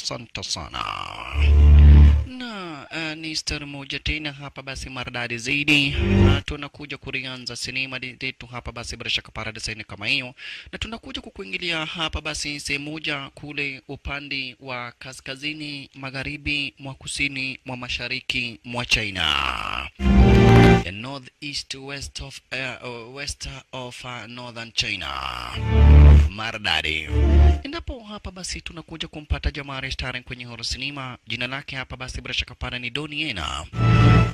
Asante sana. Na ni story moja tena hapa basi maridadi zaidi. Tunakuja kulianza sinema yetu hapa basi bila shaka paradise kama hiyo, na tunakuja kukuingilia hapa basi sehemu moja kule upande wa kaskazini magharibi mwa kusini mwa mashariki mwa China. The north east west of west of northern China. Maridadi. Endapo hapa basi tunakuja kumpata jamaa starring kwenye horror cinema. Jina lake hapa basi bila shaka pale ni Donnie Yen,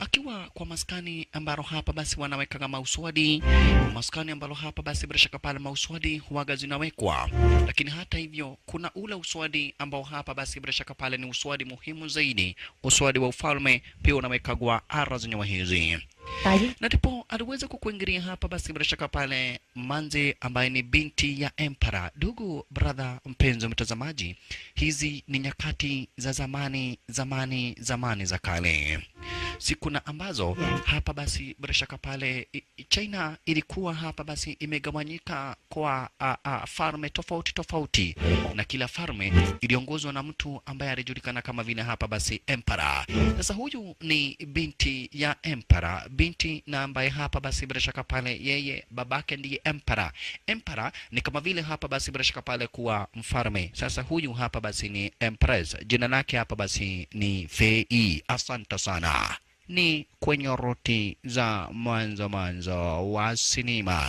akiwa kwa maskani ambalo hapa basi wanaweka kama uswadi, maskani ambalo hapa basi bila shaka pale mauswadi huaga zinawekwa. Lakini hata hivyo kuna ule uswadi ambao hapa basi bila shaka pale ni uswadi muhimu zaidi, uswadi wa ufalme pia unawekagwa ara zenyewe hizi. Na ndipo aliweza kukuingilia hapa basi bila shaka pale manze ambaye ni binti ya emperor. Ndugu brother mpenzi mtazamaji, hizi ni nyakati za zamani zamani zamani za kale, siku na ambazo hapa basi bila shaka pale China ilikuwa hapa basi imegawanyika kwa farme tofauti tofauti, na kila farme iliongozwa na mtu ambaye alijulikana kama vile hapa basi emperor. Sasa huyu ni binti ya emperor, binti na ambaye hapa basi bila shaka pale yeye babake ndiye emperor. Emperor ni kama vile hapa basi bila shaka pale kuwa mfalme. Sasa huyu hapa basi ni empress, jina lake hapa basi ni Fei. Asante sana. Ni kwenye roti za mwanzo mwanzo wa sinema.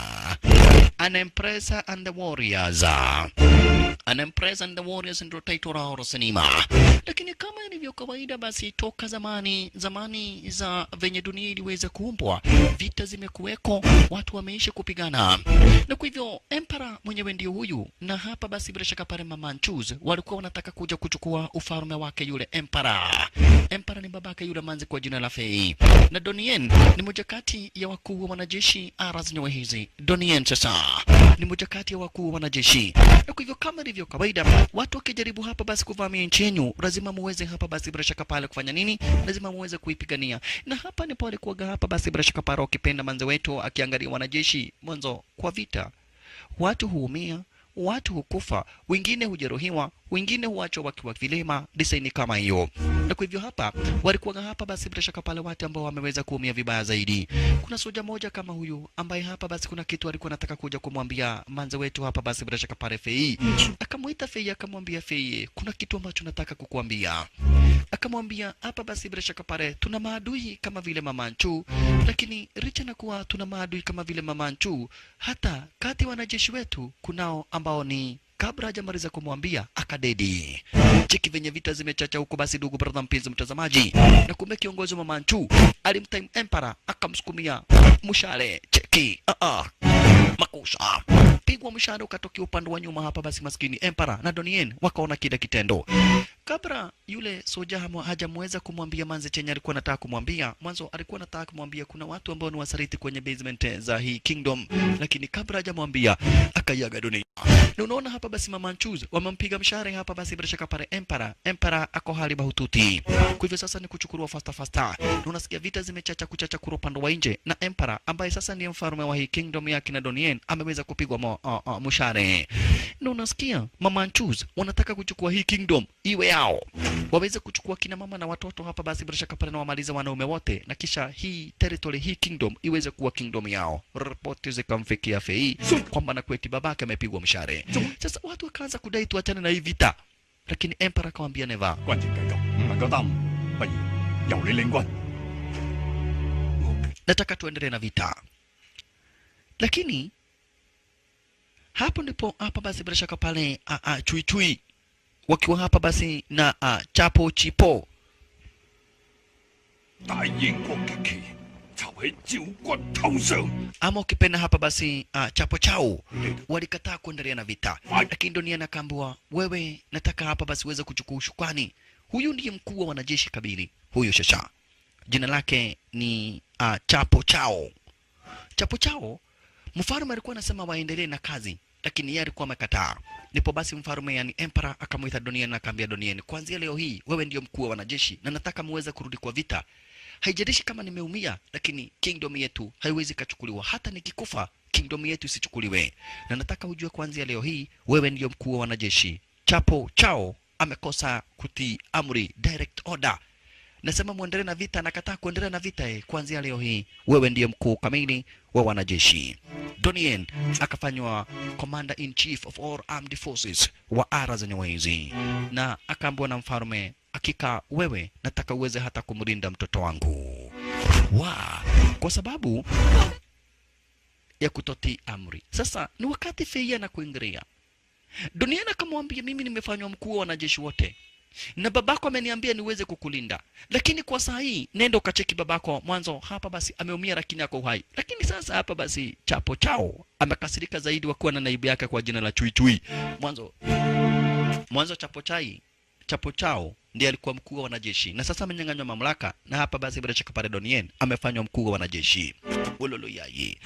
An Empress and the Warriors. An Empress and the Warriors ndio title la horror cinema. Lakini kama ilivyo kawaida basi toka zamani zamani za venye dunia iliweza kuumbwa, vita zimekuweko, watu wameishi kupigana. Na kwa hivyo emperor mwenyewe ndio huyu, na hapa basi bila shaka pale Manchus walikuwa wanataka kuja kuchukua ufalme wake yule emperor. Emperor ni babake yule manzi kwa jina la Fei. Na Donnie Yen ni moja kati ya wakuu wa wanajeshi ara zenyewe hizi. Donnie Yen sasa ni moja kati ya wakuu wa wanajeshi. Na kwa hivyo kama ilivyo kawaida, watu wakijaribu hapa basi kuvamia nchi yenu, lazima muweze hapa basi bila shaka pale kufanya nini? Lazima muweze kuipigania. Na hapa ndipo alikuwa hapa basi bila shaka pale ukipenda manze wetu akiangalia wanajeshi mwanzo kwa vita. Watu huumia, watu hukufa, wengine hujeruhiwa, wengine huachwa wakiwa vilema, design kama hiyo. Na kwa hivyo hapa walikuwa hapa basi bila shaka pale watu ambao wameweza kuumia vibaya zaidi. Kuna soja moja kama huyu ambaye hapa basi kuna kitu alikuwa anataka kuja kumwambia manze wetu hapa basi bila shaka pale Fei. Akamuita Fei akamwambia, Fei, kuna kitu ambacho nataka kukuambia. Akamwambia hapa basi bila shaka pale tuna maadui kama vile Mamanchu, lakini richa na kuwa tuna maadui kama vile Mamanchu, hata kati wanajeshi wetu kunao ambao ni kabla hajamaliza kumwambia akadedi. Cheki venye vita zimechacha huko basi, ndugu brother mpenzi mtazamaji. Na kumbe kiongozi wa Manchu alimtime emperor akamsukumia mshale. Cheki makusha pigwa mshale ukatokea upande wa nyuma hapa basi, maskini emperor na Donnie Yen wakaona kile kitendo. Kabla yule soja hajamweza kumwambia manze chenye alikuwa anataka kumwambia, mwanzo alikuwa anataka kumwambia kuna watu ambao ni wasaliti kwenye basement za hii kingdom, lakini kabla hajamwambia akaiaga dunia. Na unaona hapa basi Manchus wamempiga mshare hapa basi bila shaka pale emperor. Emperor ako hali mahututi. Kwa hivyo sasa ni kuchukuliwa faster faster. Na unasikia vita zimechacha kuchacha kuro upande wa nje, na emperor ambaye sasa ndiye mfalme wa hii kingdom yake na Donnie Yen ameweza kupigwa mshare. Na unasikia Manchus wanataka kuchukua hii kingdom iwe yao, waweze kuchukua kina mama na watoto hapa basi bila shaka pale na wamaliza wanaume wote, na kisha hii territory, hii kingdom iweze kuwa kingdom yao. Ripoti zikamfikia Fei kwamba na kweti babake amepigwa mshare. Sasa watu wakaanza kudai tuachane na hii vita, lakini emperor akamwambia never. Nataka tuendelee na vita. Lakini hapo ndipo hapa basi bila shaka pale chui chui wakiwa hapa basi na chapo chipo. Ama ukipenda hapa basi chapo chao walikataa kuendelea na vita. Lakini Donnie Yen akaambiwa, wewe nataka hapa basi uweze kuchukua usukani. Huyu ndiye mkuu wa wanajeshi kabili, huyu shasha. Jina lake ni chapo chao. Chapo chao, mfalme alikuwa anasema waendelee na kazi, lakini yeye alikuwa amekataa. Ndipo basi mfalme yani emperor akamuita Donnie Yen na akamwambia Donnie Yen, kuanzia leo hii wewe ndiyo mkuu wa wanajeshi na nataka muweze kurudi kwa vita. Haijalishi kama nimeumia, lakini kingdom yetu haiwezi kachukuliwa. Hata nikikufa kingdom yetu isichukuliwe. Na nataka ujue kuanzia leo hii wewe ndiyo mkuu wa wanajeshi. Chapo chao amekosa kutii amri, direct order. Nasema muendelee na vita, nakataa kuendelea na vita. Kuanzia leo hii wewe ndiye mkuu kamili wa wanajeshi. Donnie akafanywa commander in chief of all armed forces wa ara zenyewe hizi, na akaambiwa na mfalme, hakika wewe nataka uweze hata kumlinda mtoto wangu wa kwa sababu ya kutotii amri. Sasa ni wakati Fei na kuingilia. Donnie akamwambia, mimi nimefanywa mkuu wa wanajeshi wote na babako ameniambia niweze kukulinda, lakini kwa saa hii nenda ukacheki babako mwanzo hapa basi ameumia lakini ako uhai. Lakini sasa hapa basi Chapo Chao amekasirika zaidi wakuwa na naibu yake kwa jina la Chui Chui. Mwanzo Chapo Chao ndiye alikuwa mkuu wa wanajeshi na sasa amenyang'anywa mamlaka, na hapa basi bila shaka pale Donnie amefanywa mkuu wa wanajeshi. Wololo yayi.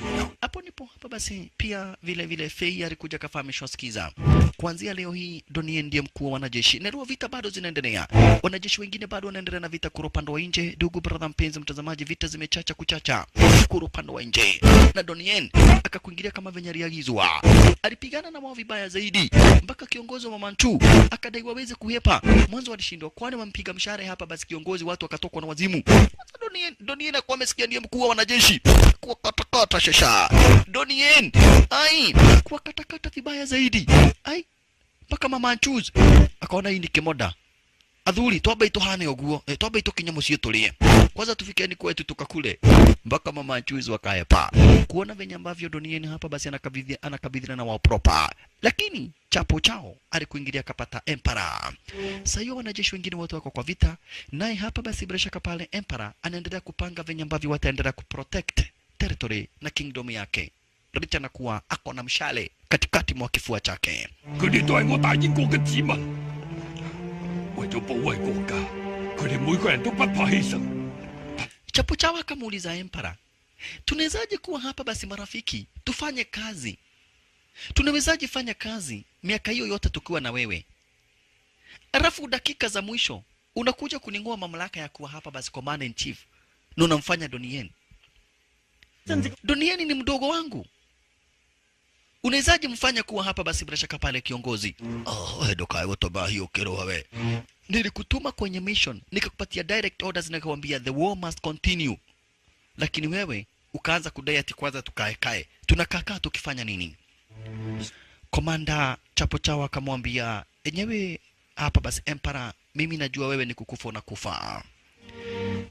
Hapo nipo hapa basi pia vile vile Fei alikuja kafahamishwa, sikiza, kuanzia leo hii Donnie ndiye mkuu wa wanajeshi. Na vita bado zinaendelea, wanajeshi wengine bado wanaendelea na vita kuro upande wa nje. Ndugu brother mpenzi mtazamaji, vita zimechacha kuchacha kuro upande wa nje, na Donnie akakuingilia kama venye aliagizwa. Alipigana na wao vibaya zaidi mpaka kiongozi wa Manchu akadai waweze kuhepa. Mwanzo walishindwa, kwani wampiga mshare hapa basi kiongozi, watu wakatokwa na wazimu. Donnie kwa amesikia ndiye mkuu wa wanajeshi, kwa katakata shasha Donnie ai kwa katakata vibaya zaidi ai mpaka mama Manchus akaona hii ni kimoda. Adhuri twamba ituhane oguo, twamba itukinye muciĩ tulie kwanza, tufikeni kwetu tukakule. Mpaka mama Manchus wakaepa kuona venye ambavyo Donnie hapa basi anakabidhiana na wao proper, lakini Chapo Chao alikuingilia akapata Emperor. Sasa hiyo wanajeshi wengine wote wako kwa vita, naye hapa basi bila shaka pale Emperor anaendelea kupanga venye ambavyo wataendelea kuprotect territory na kingdom yake, licha na kuwa ako na mshale katikati mwa kifua chake. Chapo Chao akamuuliza Emperor, tunawezaje kuwa hapa basi marafiki, tufanye kazi? Tunawezaje fanya kazi miaka hiyo yote tukiwa na wewe, alafu dakika za mwisho unakuja kuningoa mamlaka ya kuwa hapa basi commander in chief na unamfanya Donnie? Donnie ni mdogo wangu, unawezaje mfanya kuwa hapa basi bila shaka pale kiongozi? Oh, dokai wotoba hiyo kero wewe. Nilikutuma kwenye mission, nikakupatia direct orders na nikakwambia the war must continue, lakini wewe ukaanza kudai ati kwanza tukae kae. Tunakaa tukifanya nini? Komanda Chapo Chao akamwambia, enyewe hapa basi Emperor, mimi najua wewe ni kukufa na kufa.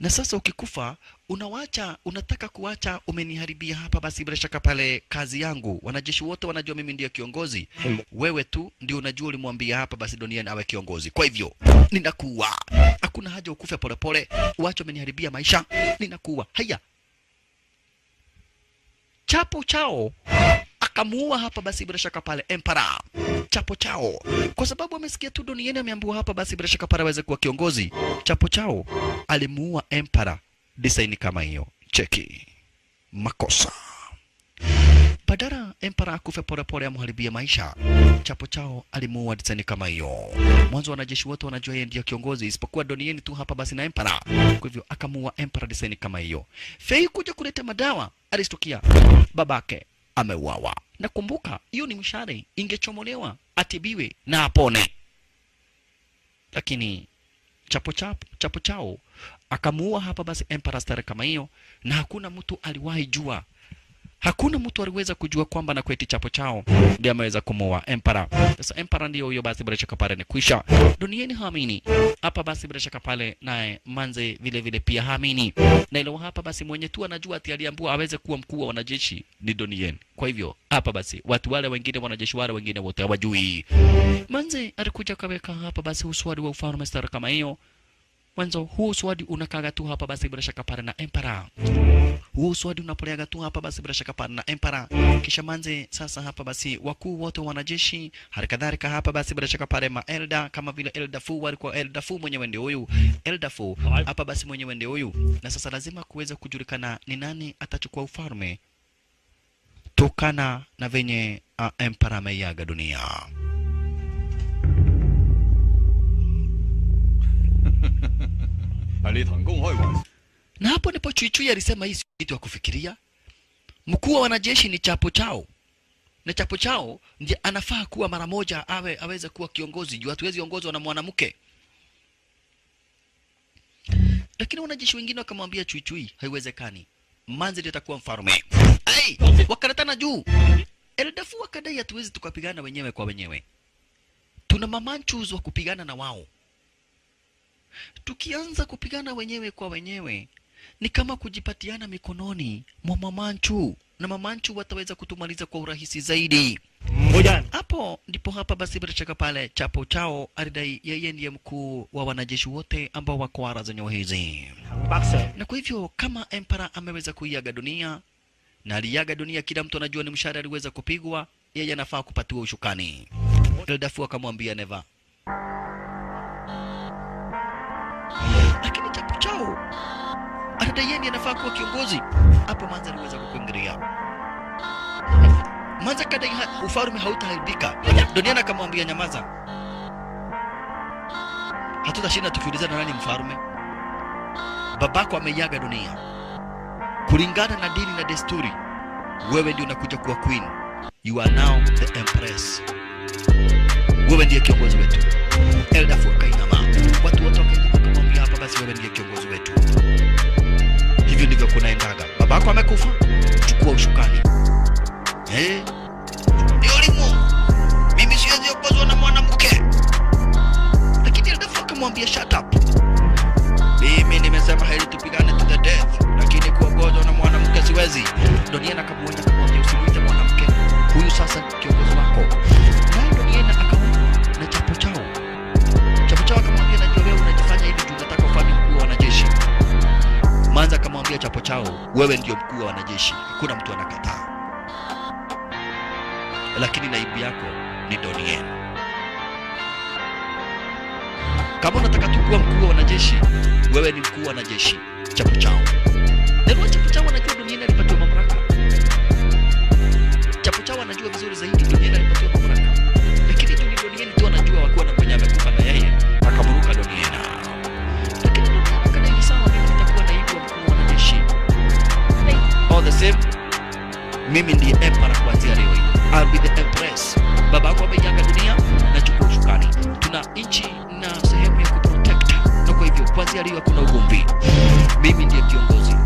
Na sasa ukikufa unawacha, unataka kuacha umeniharibia hapa basi bila shaka pale kazi yangu. Wanajeshi wote wanajua mimi ndiye kiongozi. Wewe tu ndio unajua ulimwambia hapa basi Donnie awe kiongozi. Kwa hivyo ninakuua. Hakuna haja ukufe polepole, uache umeniharibia maisha. Ninakuua. Haya. Chapo Chao akamuua hapa basi bila shaka pale Emperor Chapo Chao, kwa sababu amesikia tu Donnie ameambiwa hapa basi bila shaka pale aweze kuwa kiongozi. Chapo Chao alimuua Emperor design kama hiyo. Cheki makosa. Badala Emperor akufe pole pole amharibia maisha, Chapo Chao alimuua design kama hiyo. Mwanzo wanajeshi wote wanajua yeye ndiye kiongozi isipokuwa Donnie tu hapa basi na Emperor. Kwa hivyo akamuua Emperor design kama hiyo. Fei kuja kuleta madawa, alistukia babake ameuawa. Na kumbuka hiyo ni mshale, ingechomolewa atibiwe na apone. Lakini Chapo Chao akamuua hapa basi Emperor stare kama hiyo, na hakuna mtu aliwahi jua. Hakuna mtu aliweza kujua kwamba na kweti Chapo Chao ndiye ameweza kumuua Emperor. Sasa Emperor ndio huyo basi bila shaka pale ni kwisha. Duniani haamini. Hapa basi bila shaka pale naye manze vile vile pia haamini. Na ile hapa basi mwenye tu anajua ati aliambiwa aweze kuwa mkuu wa wanajeshi ni Donnie. Kwa hivyo hapa basi watu wale wengine wanajeshi wale wengine wote hawajui. Manze alikuja kaweka hapa basi uswadi wa ufalme stara kama hiyo. Mwanzo huu uswadi unakaga tu hapa basi bila shaka pale na Emperor. Huu uswadi unapoleaga tu hapa basi bila shaka pale na Emperor. Kisha manze sasa hapa basi wakuu wote wanajeshi, hali kadhalika hapa basi bila shaka pale maelda kama vile Elder Fu, walikuwa Elder Fu mwenyewe ndio huyu. Elder Fu hapa basi mwenyewe ndio huyu. Na sasa lazima kuweza kujulikana ni nani atachukua ufalme tokana na venye Emperor ameiaga dunia. Na hapo ndipo Chui Chui alisema hii kitu ya kufikiria. Mkuu wa wanajeshi ni Chapo Chao. Na Chapo Chao ndiye anafaa kuwa mara moja awe aweze kuwa kiongozi, juu hatuwezi ongozwa na mwanamke. Lakini wanajeshi wengine wakamwambia Chui Chui, haiwezekani, Manzi ndiye atakuwa mfalme. Ai, wakaletana juu. Eldafu akadai hatuwezi tukapigana wenyewe kwa wenyewe, tuna mamanchus wa kupigana na wao. Tukianza kupigana wenyewe kwa wenyewe ni kama kujipatiana mikononi mwa mamanchu, na mamanchu wataweza kutumaliza kwa urahisi zaidi. Hapo ndipo hapa basi bila shaka pale Chapo Chao alidai yeye ndiye mkuu wa wanajeshi wote ambao wako ara zenyewe hizi. Na kwa hivyo kama emperor ameweza kuiaga dunia, na aliaga dunia kila mtu anajua ni mshahara aliweza kupigwa, yeye anafaa kupatiwa ushukani. Eldafu akamwambia never. Lakini Chapo Chao anadai yeye ndiye anafaa kuwa kiongozi. Hapo Manza aliweza kukuingilia. Manza kadai ufalme hautaharibika. Doniana akamwambia nyamaza, hatutashinda tukiulizana nani mfalme. Babako ameiaga dunia. Kulingana na dini na desturi, wewe ndio unakuja kuwa queen. You are now the empress. Wewe ndiye kiongozi wetu. Eldafu akainama. Watu wote wakainama wakamwambia hapa basi wewe ndiye kiongozi wetu. Hivyo ndivyo kunaendaga. Babako amekufa, chukua ushukani. Ndio limo. Mimi siwezi kuongozwa na mwanamke. Lakini Eldafu akamwambia shut up. Mimi nimesema heri tupigane to the death, lakini kuongozwa na mwanamke siwezi. Doniana akamuonya akamwambia usimuite mwanamke. Huyu sasa kiongozi wako. Naye Doniana akaonya na Chapo Chao. Chapo Chao akamwambia najua wewe unajifanya hivi juu unataka ufanye mkuu wa wanajeshi. Manza akamwambia Chapo Chao, wewe ndio mkuu wa wanajeshi. Hakuna mtu anakataa. Lakini naibu yako ni Donien. Kama unataka tu kuwa mkuu wa wanajeshi, wewe ni mkuu wa wanajeshi. Chapo Chao. Ndio Chapo Chao anajua Donien alipatiwa mamlaka. Chapo Chao anajua vizuri zaidi Donien alipatiwa mamlaka. Lakini juu Donien tu anajua wakuwa na mwenye amekufa na yeye, akamruka Donien. Lakini Donien akadai sawa, mimi nitakuwa naibu wa mkuu wa wanajeshi. All the same, mimi ndiye emperor kuanzia leo hii. I'll be the empress. Baba yako ameiaga dunia, nachukua ushukani. Tuna nchi na sehemu ya kuprotect, na kwa hivyo kuanzia leo hakuna ugomvi. Mimi ndiye kiongozi.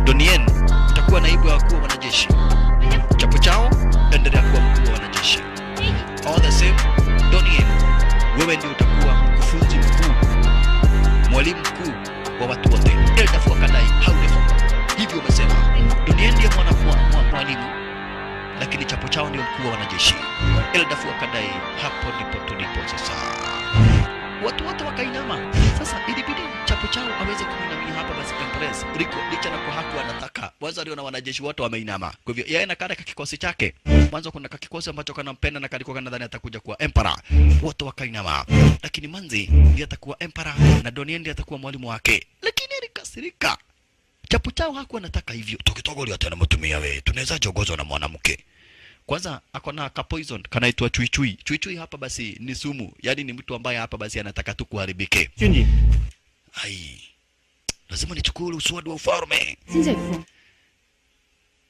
Donien utakuwa naibu wa wakuu wa wanajeshi. Chapo Chao endelea kuwa mkuu wa wanajeshi. All the same, Donien, wewe ndiye utakuwa mkufunzi mkuu, mwalimu mkuu wa watu wote. Eldafu akadai haudefu. Hivyo umesema. Donien ndiye mwalimu, lakini Chapo Chao ndio mkuu wa wanajeshi. Eldafu akadai hapo ndipo tulipo sasa. Watu wote wakainama. Sasa ilibidi Chapo Chao aweze kuinamia hapa basi empress. Riko licha na kwa haku anataka. Mwanzo aliona wanajeshi wote wameinama. Kwa hivyo yeye na kale kikosi chake. Mwanzo kuna kikosi ambacho kanampenda na kalikuwa kanadhani atakuja kuwa emperor. Wote wakainama. Lakini Manzi ndiye atakuwa emperor na Donien ndiye atakuwa mwalimu wake. Lakini alikasirika. Chapo Chao hakuwa anataka hivyo. Tukitogolia tena mtumia wewe. Tunaweza jogozwa na mwanamke. Kwanza akona ka poison kanaitwa Chui Chui. Chui Chui hapa basi ni sumu. Yaani ni mtu ambaye hapa basi anataka tu kuharibike. Ai. Lazima nichukue uswadi wa ufalme.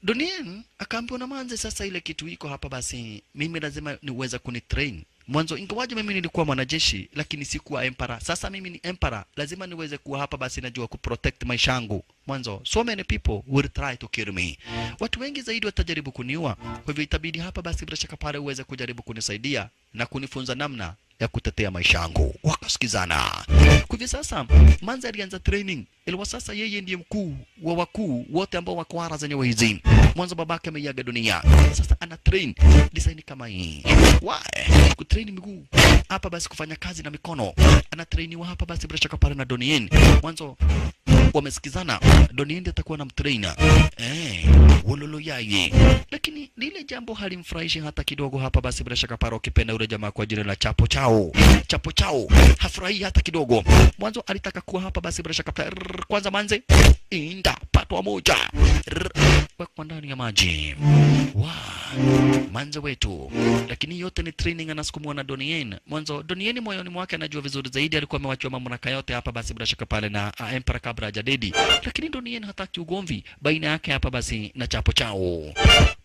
Donien akaambiwa na Manze sasa ile kitu iko hapa basi mimi lazima niweze kunitrain. Mwanzo ingawaje mimi nilikuwa mwanajeshi lakini sikuwa emperor. Sasa mimi ni emperor, lazima niweze kuwa hapa basi najua kuprotect maisha yangu. Mwanzo so many people will try to kill me. Watu wengi zaidi watajaribu kuniua. Kwa hivyo itabidi hapa basi bila shaka pale uweze kujaribu kunisaidia na kunifunza namna ya kutetea maisha yangu. Wakasikizana. Kwa hivyo sasa Manza alianza training. Ilikuwa sasa yeye ndiye mkuu wa wakuu wote ambao wako ara zenyewe hizi. Mwanzo babake ameiaga dunia. Sasa ana train design kama hii. Why? Kutrain miguu. Hapa basi kufanya kazi na mikono. Ana trainiwa hapa basi bila shaka pale na Donien. Mwanzo wamesikizana, Donien ndiye atakuwa na mtrainer. Wololo yaye. Lakini lile jambo halimfurahishi hata kidogo hapa basi bila shaka pale ukipenda yule jamaa kwa jina la Chapo Chao. Chapo Chao hafurahi hata kidogo. Mwanzo alitaka kuwa hapa basi bila shaka kwanza Manze inda patwa moja. Wekwa ndani ya maji. Wa manze wetu, lakini yote ni training anasukumwa na Donnie Yen. Mwanzo Donnie Yen moyoni mwake anajua vizuri zaidi, alikuwa amewachiwa mamlaka yote hapa basi bila shaka pale na Emperor kabla hajadedi, lakini Donnie Yen hataki ugomvi baina yake hapa basi na Chapo Chao.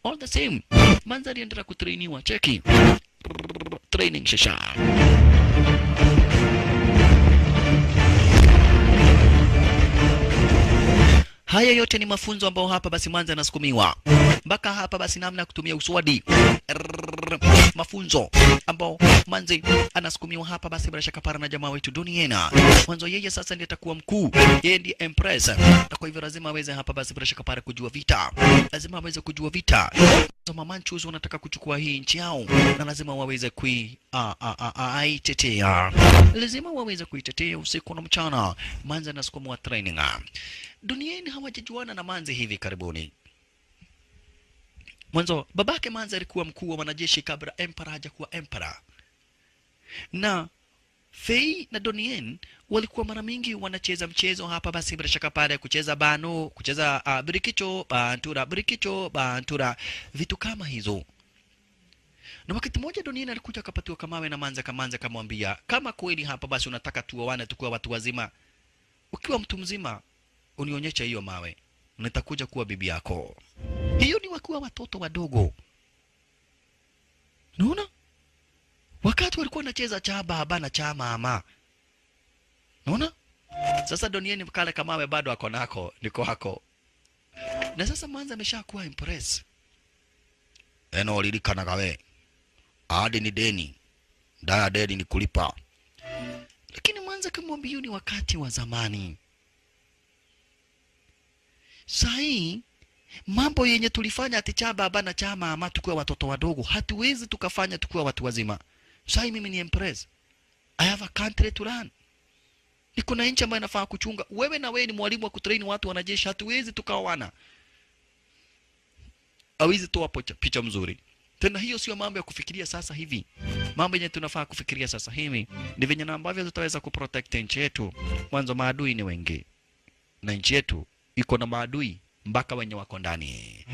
All the same, manze aliendelea kutrainiwa, cheki training shasha. Haya yote ni mafunzo ambayo hapa basi manze anasukumiwa mpaka hapa basi namna ya kutumia uswadi. Mafunzo ambao manze anasukumiwa hapa basi bila shaka para na jamaa wetu Donnie Yen. Mwanzo yeye sasa ndiye atakuwa mkuu, yeye ndiye empress, na kwa hivyo lazima aweze hapa basi bila shaka para kujua vita, lazima aweze kujua vita. So Mamanchus wanataka kuchukua hii nchi yao na lazima waweze kuitetea, lazima waweze kuitetea usiku na mchana. Manze anasukumwa training. Donnie Yen hawajajuana na manze hivi karibuni. Mwanzo babake manze alikuwa mkuu wa wanajeshi kabla emperor hajakuwa emperor. Na Fei na Donnie Yen walikuwa mara mingi wanacheza mchezo hapa basi bila shaka pale, kucheza bano, kucheza birikicho bantura, birikicho bantura, vitu kama hizo. Na wakati mmoja Donnie Yen alikuja akapatiwa kamawe na manze, kamanze kamwambia, kama kweli hapa basi unataka tuoane tukiwa watu wazima, ukiwa mtu mzima unionyeshe hiyo mawe, nitakuja kuwa bibi yako. Hiyo ni wakiwa watoto wadogo. Unaona? Wakati walikuwa wanacheza cha baba na cha mama. Unaona? Sasa Donnie Yen kale kamawe bado ako nako, niko hako. Na sasa manze ameshakuwa impress. Eno lirikana gawe. Ahadi ni deni. Daya deni ni kulipa. Lakini manze kamwambia ni wakati wa zamani. Sahi mambo yenye tulifanya ati cha baba na cha mama tukiwa watoto wadogo hatuwezi tukafanya tukiwa watu wazima. Sahi mimi ni empress. I have a country to run. Niko na nchi ambayo inafaa kuchunga. Wewe na wewe ni mwalimu wa kutrain watu wanajeshi, hatuwezi tukaoana. Hawezi toa picha mzuri. Tena hiyo sio mambo ya kufikiria sasa hivi. Mambo yenye tunafaa kufikiria sasa hivi ni venye na ambavyo tutaweza kuprotect nchi yetu. Mwanzo maadui ni wengi. Na nchi yetu iko na maadui mpaka wenye wako ndani.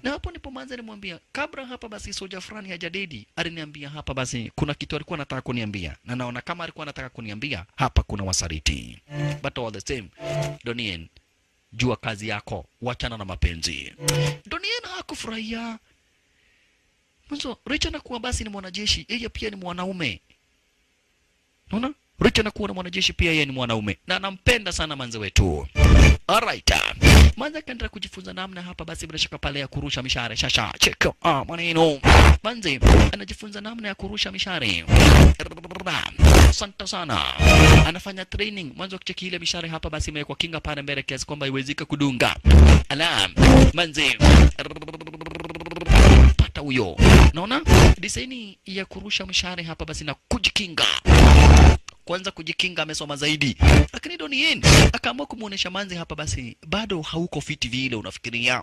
Na hapo ndipo manze nilimwambia kabla hapa basi soja fulani hajadedi, aliniambia hapa basi kuna kitu alikuwa anataka kuniambia, na naona kama alikuwa anataka kuniambia hapa kuna wasaliti. But all the same, Donnie Yen, jua kazi yako, wachana na mapenzi. Donnie Yen hakufurahia. Mwanzo Richard anakuwa basi ni mwanajeshi, yeye pia ni mwanaume. Unaona? Richard anakuwa ni mwanajeshi pia, yeye ni mwanaume na anampenda sana manze wetu. Alright. Manze akaendelea kujifunza namna hapa basi bila shaka pale ya kurusha mishare. Shasha check maneno. Manze anajifunza namna ya kurusha mishare. Asante sana. Anafanya training. Mwanzo kucheki ile mishare hapa basi imewekwa kinga pale mbele kiasi kwamba iwezika kudunga. Ala manze pata huyo. Naona design ya kurusha mishare hapa basi na kujikinga. Kwanza kujikinga amesoma zaidi. Lakini Donnie Yen akaamua kumuonesha manze hapa basi bado hauko fiti vile unafikiria.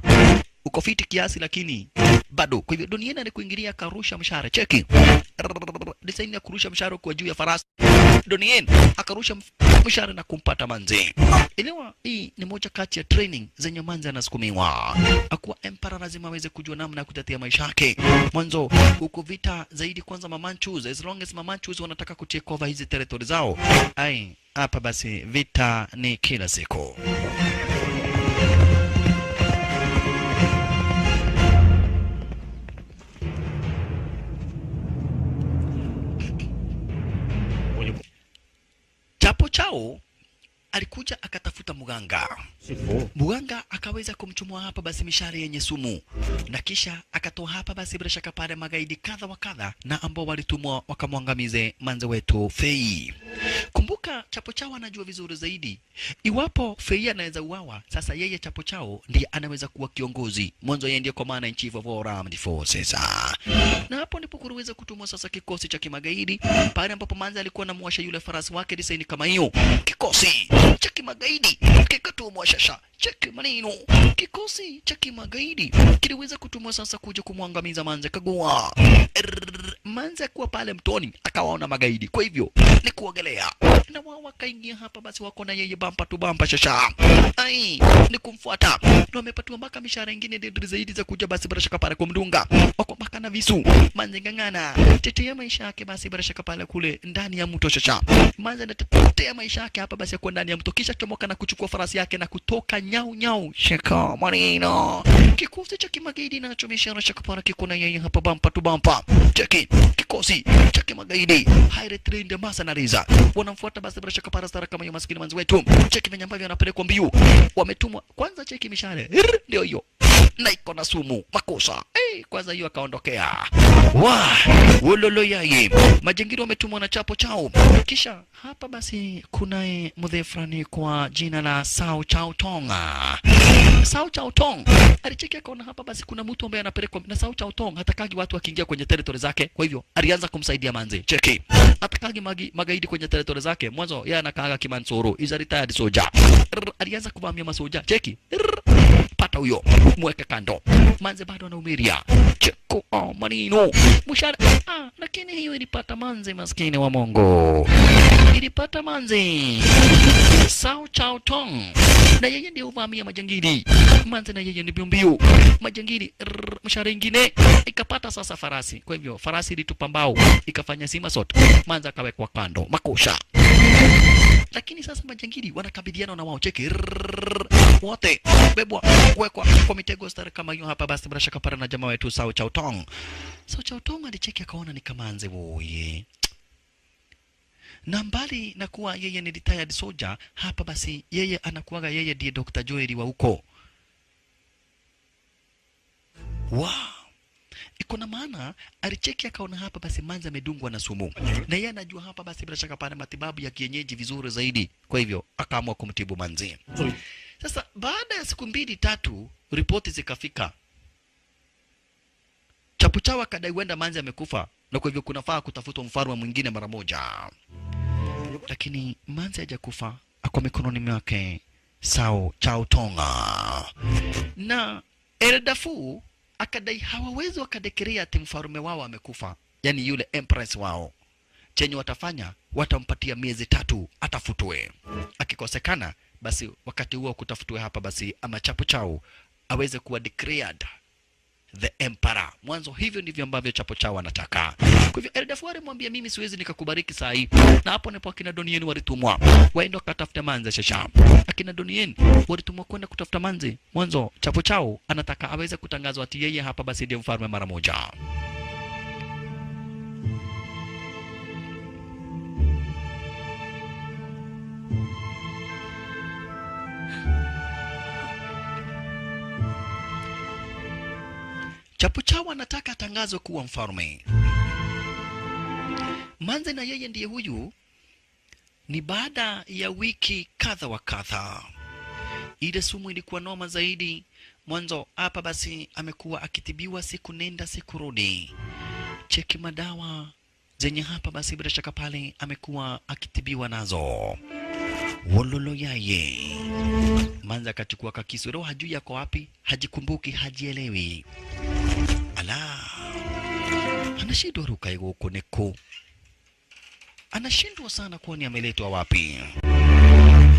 Uko fiti kiasi lakini bado. Kwa hivyo Donnie Yen alikuingilia akarusha mshare. Cheki. Design ya kurusha mshare kwa juu ya farasi. Donnie Yen akarusha mshare na kumpata manze. Elewa hii ni moja kati ya training zenye manze anasukumiwa. Akuwa emperor lazima aweze kujua namna ya kutetea maisha yake. Mwanzo huko vita zaidi kwanza Mamanchus, as long as Mamanchus wanataka kutake over hizi territory zao. Ai, hapa basi vita ni kila siku. Chapo Chao alikuja akatafuta mganga. Mganga akaweza kumchomoa hapa basi mishale yenye sumu, na kisha akatoa hapa basi bila shaka pale magaidi kadha wa kadha na ambao walitumwa wakamwangamize manze wetu Fei. Kumbuka Chapo Chao anajua vizuri zaidi. Iwapo Fei anaweza uawa, sasa yeye Chapo Chao ndiye anaweza kuwa kiongozi. Mwanzo yeye ndiye commander in chief of all armed forces. Na hapo ndipo kuliweza kutumwa sasa kikosi cha kimagaidi pale ambapo manze alikuwa anamwasha yule farasi wake design kama hiyo. Kikosi cha kimagaidi kikatumwa shasha. Cheki maneno. Kikosi cha kimagaidi kiliweza kutumwa sasa kuja kumwangamiza Manze Kagua. Manze kuwa pale mtoni akawaona magaidi, kwa hivyo ni kuogelea na wao wakaingia hapa basi, wako na yeye bampa tu bampa shasha. Ai, ni kumfuata na wamepatiwa mpaka mishahara ingine dedri zaidi za kuja basi bila shaka pale kumdunga, wako mpaka na visu. Manze ngangana tetea maisha yake basi bila shaka pale kule ndani ya mto shasha. Manze anatetea maisha yake hapa basi kwa ndani ya mto, kisha chomoka na kuchukua farasi yake na kutoka nyau nyau. Shika maneno. Kikosi cha kimagaidi nacho mishahara shaka pale kiko na yeye hapa bampa tu bampa. Cheki kikosi cha kimagaidi highly trained mercenaries wanamfuata basi bila shaka para stara kama hiyo maskini manzi wetu. Cheki venye ambavyo anapelekwa mbiu, wametumwa kwanza. Cheki mishale ndio hiyo na iko na sumu makosa. Hey, kwanza hiyo akaondokea wa wololo yaye majingiri wametumwa na chapo chao. Kisha hapa basi kunaye mzee fulani kwa jina la Sao Chao Tong. Sao Chao Tong alicheki akaona hapa basi kuna mtu ambaye anapelekwa na Sao Chao Tong hatakagi watu wakiingia kwenye territory zake, kwa hivyo alianza kumsaidia manze. Cheki hatakagi magaidi kwenye territory zake, mwanzo yeye anakaaga kimansuru, is a retired soldier. Alianza kuvamia masoja. Cheki pata huyo mweke kando. Manze bado anaumiria. Cheko oh, manino mshara. Lakini hiyo ilipata manze maskini wa Mungu, ilipata manze Sao Chao Tong, na yeye ndiye uvamia majangili. Manze na yeye ni mbio majangili. Mshara ingine ikapata sasa farasi, kwa hivyo farasi ilitupa mbao ikafanya sima sote. Manze akawekwa kando makosha. Lakini sasa majangili wanakabiliana na wao. Cheki wote bebwa wekwa kwa mitego star kama hiyo hapa basi bila shaka para na jamaa wetu Sao Chao Tong. Sao Chao Tong alicheki akaona ni kama anze woye, na mbali na kuwa yeye ni retired soldier hapa basi yeye anakuwaga yeye ndiye Dr. Joel wa huko. Wow. Iko na maana alicheki akaona hapa basi manza amedungwa na sumu, na yeye anajua hapa basi bila shaka pana matibabu ya kienyeji vizuri zaidi, kwa hivyo akaamua kumtibu manzi. Sasa baada ya siku 2 3 ripoti zikafika, Chapuchawa akadai huenda manzi amekufa na kwa hivyo kunafaa kutafutwa mfalme mwingine mara moja. Lakini manzi hajakufa, ako mikononi mwake Sao Chao Tonga. Na Eldafu akadai hawawezi wakadekiria ati mfalme wao amekufa, yani yule empress wao. Chenye watafanya, watampatia miezi 3 atafutwe. Akikosekana basi wakati huo kutafutwe hapa basi ama Chapo Chao aweze kuwa declared the emperor. Mwanzo hivyo ndivyo ambavyo Chapo Chao anataka. Kwa hivyo Eldafu alimwambia mimi siwezi nikakubariki saa hii. Na hapo ndipo akina Donien walitumwa waende wakatafuta manze shasha. Akina Donien walitumwa kwenda kutafuta manze. Mwanzo Chapo Chao anataka aweze kutangazwa ati yeye hapa basi ndiye mfalme mara moja. Chapo Chao anataka atangazwe kuwa mfalme. Manze na yeye ndiye huyu. Ni baada ya wiki kadha wa kadha, ile sumu ilikuwa noma zaidi. Mwanzo hapa basi amekuwa akitibiwa siku nenda siku rudi. Cheki madawa zenye hapa basi bila shaka pale amekuwa akitibiwa nazo. Wololo yaye. Manze akachukua kakisu, roho hajui yako wapi, hajikumbuki, hajielewi. Ala, anashindwa ruka huko neko, anashindwa sana kwani ameletwa wapi.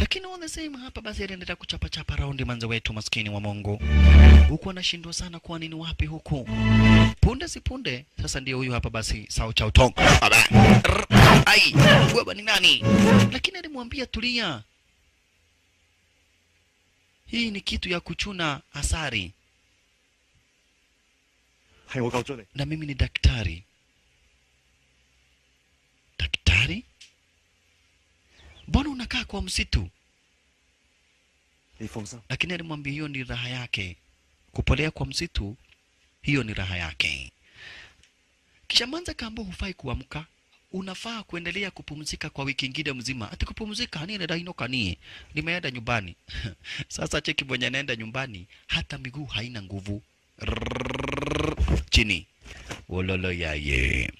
Lakini on the same hapa basi aliendelea kuchapa chapa raundi manze wetu maskini wa Mungu, huku anashindwa sana kwani ni wapi huku. Punde si punde sasa ndio huyu hapa basi Sao Chao Tong. Ai, wewe ni nani? Lakini alimwambia tulia, hii ni kitu ya kuchuna asari. Na mimi ni daktari. Daktari? Mbona unakaa kwa msitu? Lakini alimwambia hiyo ni raha yake. Kupolea kwa msitu, hiyo ni raha yake. Kisha manza kaambiwa hufai kuamka, unafaa kuendelea kupumzika kwa wiki ingine mzima. Ati kupumzika nini dainoka nie? Nimeenda nyumbani. Sasa cheki mwenye anaenda nyumbani, hata miguu haina nguvu. Chini. Wololo yaye.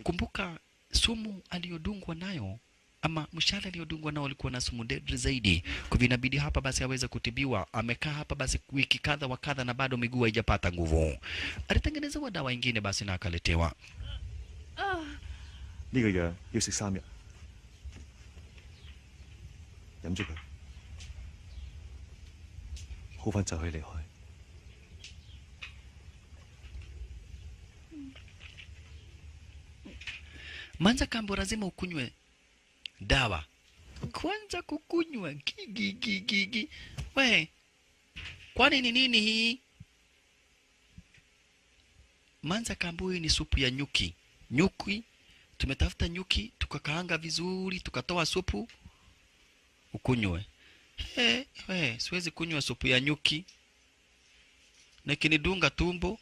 Kumbuka sumu aliyodungwa nayo Ama mshale aliyodungwa nao alikuwa na sumu deadly zaidi. Kwa hivyo inabidi hapa basi aweze kutibiwa. Amekaa hapa basi wiki kadha wa kadha na bado miguu haijapata nguvu. Alitengenezewa dawa ingine basi na akaletewa. 呢個藥要食3日，飲住佢，好翻就可以離開。 Manza kambo lazima ukunywe dawa. Kwanza kukunywa gigi gigi gigi. We, kwani ni nini hii? Manza kambo hii ni supu ya nyuki. Nyuki, tumetafuta nyuki, tukakaanga vizuri, tukatoa supu, ukunywe. He, we, siwezi kunywa supu ya nyuki. Na kinidunga tumbo.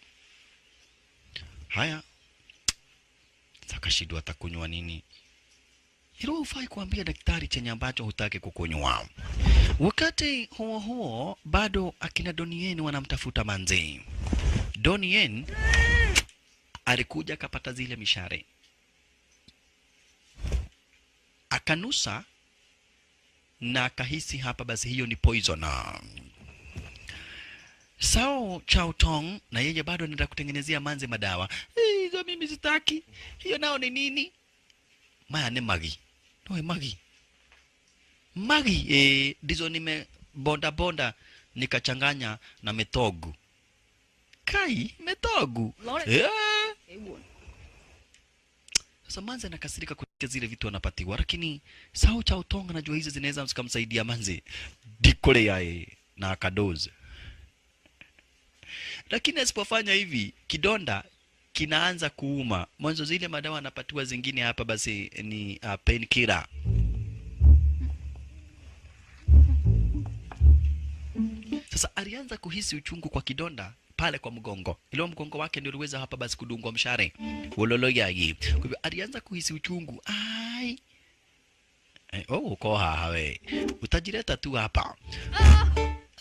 Haya. Sakashidwa atakunywa nini? Hilo hufai kuambia daktari chenye ambacho hutaki kukunywa. Wakati huo huo bado akina Donien wanamtafuta manzi. Donien alikuja akapata zile mishare. Akanusa na akahisi hapa basi hiyo ni poison. Sao Chao Tong na yeye bado anaenda kutengenezea manzi madawa. Hizo mimi sitaki. Hiyo nao ni nini? Maya ni magi. No, magi. Magi ndizo nime bonda bonda nikachanganya na metogu. Kai metogu. Sasa manzi anakasirika kwa zile vitu anapatiwa, lakini Sao Chao Tong anajua hizo zinaweza msikamsaidia manzi. Dikole yae na akadoze. Lakini asipofanya hivi kidonda kinaanza kuuma. Mwanzo zile madawa anapatiwa zingine hapa basi ni painkiller. Sasa alianza kuhisi uchungu kwa kidonda pale kwa mgongo. Ile mgongo wake ndio uliweza hapa basi kudungwa mshare. Wololo yagi. Kwa hivyo alianza kuhisi uchungu. Ai. Oh, uko hawe. Utajileta tu hapa.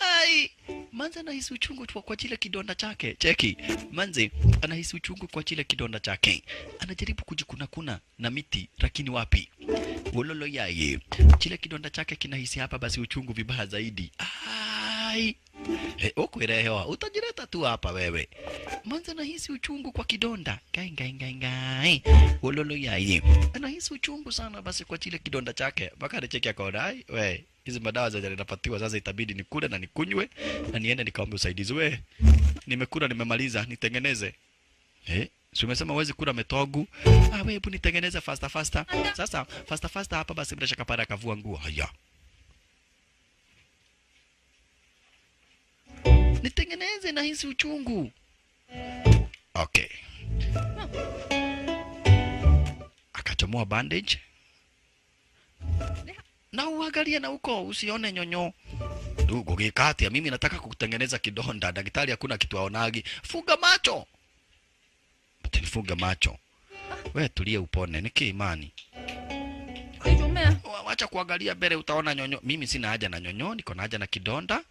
Ai. Manzi anahisi uchungu kwa kile kidonda chake. Cheki. Manzi anahisi uchungu kwa kile kidonda chake. Anajaribu kujikuna kuna na miti lakini wapi? Wololo yai. Kile kidonda chake kinahisi hapa basi uchungu vibaya zaidi. Ai. Ukuelewa. Utajileta tu hapa wewe. Manzi anahisi uchungu kwa kidonda. Ngai ngai ngai ngai. Wololo yai. Anahisi uchungu sana basi kwa kile kidonda chake. Mpaka anacheki akaona ai we. Hizi madawa za napatiwa sasa itabidi nikule na nikunywe na niende nikaombe usaidizi. We, nimekula nimemaliza, nitengeneze. Si umesema huwezi kula metogu? Ah, we hebu nitengeneze faster faster. Sasa faster faster hapa basi bila shaka pale akavua nguo. Haya. Nitengeneze na hisi uchungu. Okay. Akachomoa bandage. Na uangalie na huko usione nyonyo. Ndugu gikati mimi nataka kukutengeneza kidonda. Daktari hakuna kitu aonagi. Fuga macho. Funga macho. Wewe tulie upone. Niki imani. Wacha kuangalia mbele utaona nyonyo. Mimi sina haja na nyonyo, niko na haja na kidonda.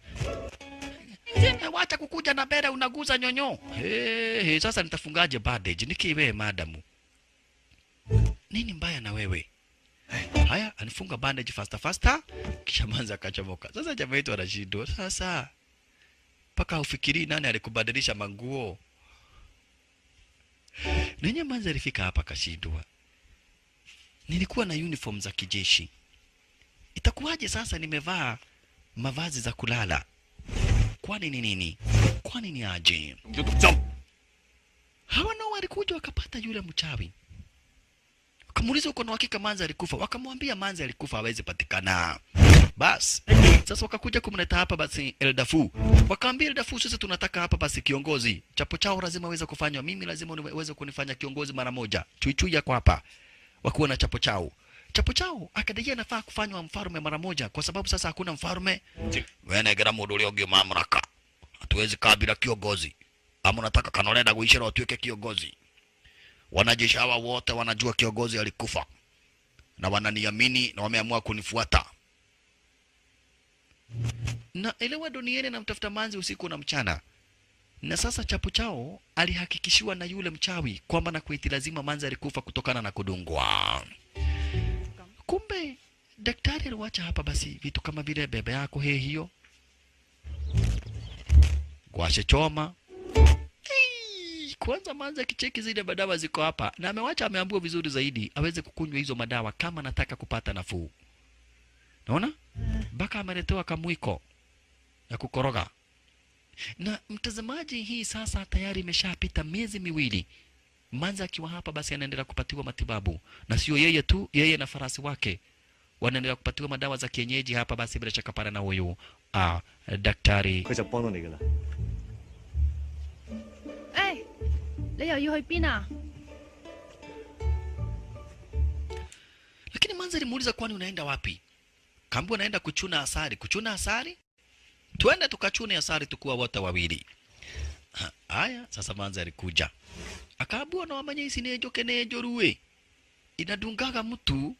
Wacha kukuja na mbele unaguza nyonyo. Hey, sasa nitafungaje bandage? Niki wewe madamu. Nini mbaya na wewe? Haya, anifunga bandage faster faster, kisha manza akachomoka. Sasa jamaa yetu anashindwa. Sasa paka ufikiri nani alikubadilisha manguo. Nenye manza alifika hapa akashindwa. Nilikuwa na uniform za kijeshi. Itakuwaje sasa nimevaa mavazi za kulala? Kwani ni nini? Kwani ni aje? Hawa nao walikuja wakapata yule mchawi. Wakamuuliza uko na hakika manza alikufa? Wakamwambia manza alikufa hawezi patikana. Bas. Sasa wakakuja kumleta hapa basi Eldafu. Wakaambia Eldafu sasa tunataka hapa basi kiongozi. Chapo chao lazima aweze kufanywa. Mimi lazima uweze kunifanya kiongozi mara moja. Chuichui yako hapa. Wakuwa na chapo chao. Chapo chao akadai anafaa kufanywa mfalme mara moja kwa sababu sasa hakuna mfalme. Wewe negera mundu uria ungi mamlaka. Hatuwezi kaa bila kiongozi. Ama unataka kanolenda guishira utuweke kiongozi. Wanajeshi hawa wote wanajua kiongozi alikufa. Na wananiamini na wameamua kunifuata. Na elewa duniani na mtafuta manzi usiku na mchana. Na sasa chapu chao alihakikishiwa na yule mchawi kwamba na kuiti lazima manzi alikufa kutokana na kudungwa. Kumbe Daktari aliwacha hapa basi vitu kama vile bebe yako he hiyo. Gwashe choma. Kwanza manza kicheki zile madawa ziko hapa na amewacha ameambiwa vizuri zaidi aweze kukunywa hizo madawa kama anataka kupata nafuu. Naona? Mpaka ameletewa kamwiko ya kukoroga. Na mtazamaji, hii sasa tayari imeshapita miezi miwili. Manza akiwa hapa basi anaendelea kupatiwa matibabu. Na sio yeye tu, yeye na farasi wake wanaendelea kupatiwa madawa za kienyeji hapa basi bila shaka pale na huyu daktari. 佢就幫到你㗎啦。 誒，你又要去邊啊？ Lakini Manza alimuuliza kwani unaenda wapi? Kaambiwa naenda kuchuna asali. Kuchuna asali? Tuende tukachune asali tukuwa wote wawili. Haya, sasa Manza alikuja. Akaambiwa na wamanya isi nejo kenejo ruwe. Inadungaga mtu.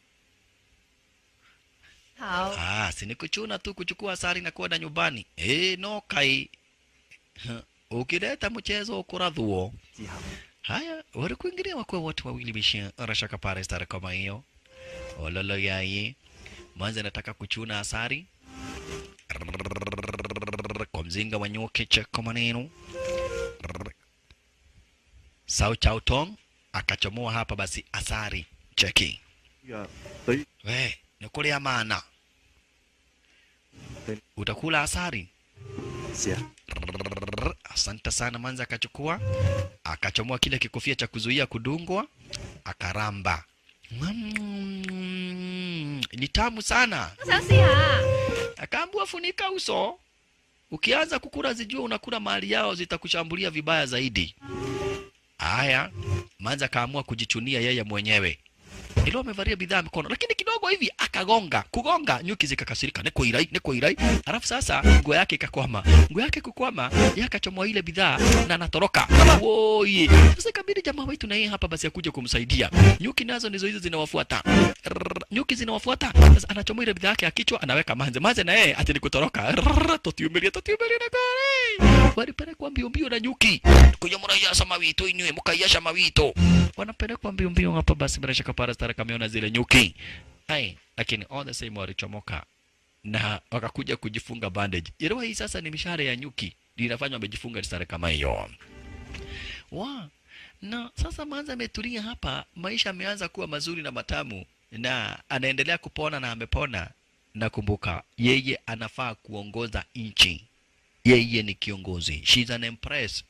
Hao. Ah, si ni kuchuna tu kuchukua asali na kwenda nyumbani. No kai. Ukileta mchezo ukuradhuo. Haya, walikuingilia wakuwa wote wawili bisha rashaka pare stara kama hiyo. Ololo yai. Manza anataka kuchuna asali kwa mzinga wa nyuki, cheko maneno. Sao Chao Tong akachomoa hapa basi asali cheki. We, nikulia maana. Utakula asali? Asante sana. Manza akachukua, akachomoa kile kikofia cha kuzuia kudungwa, akaramba. Ni tamu sana. Akaambiwa funika uso. Ukianza kukula zijua unakula mali yao, zitakushambulia vibaya zaidi. Haya, Manza kaamua kujichunia yeye mwenyewe. Ilo amevalia bidhaa mikono, lakini kidogo hivi akagonga, kugonga nyuki zikakasirika, neko irai, neko irai. Alafu sasa nguo yake ikakwama. Nguo yake kukwama, yeye akachomoa ile bidhaa na anatoroka. Woi. Sasa ikabidi jamaa wetu na yeye hapa basi akuje kumsaidia. Nyuki nazo ndizo hizo zinawafuata. Nyuki zinawafuata. Sasa anachomoa ile bidhaa yake akichwa anaweka Manze. Manze na yeye ati ni kutoroka. Totiumilia, totiumilia na kare. Walipelekwa mbio mbio na nyuki. Kujamuraya samawito inywe, mukayasha mawito. Wanapelekwa mbio mbio hapa basi bila shaka para stara kamiona zile nyuki. Ai, lakini all the same walichomoka na wakakuja kujifunga bandage. Ilo hii sasa ni mishahara ya nyuki linafanywa wamejifunga stara kama hiyo. Wa, na sasa Manza ametulia hapa, maisha yameanza kuwa mazuri na matamu na anaendelea kupona na amepona. Na kumbuka yeye anafaa kuongoza nchi. Yeye ni kiongozi. She's an empress.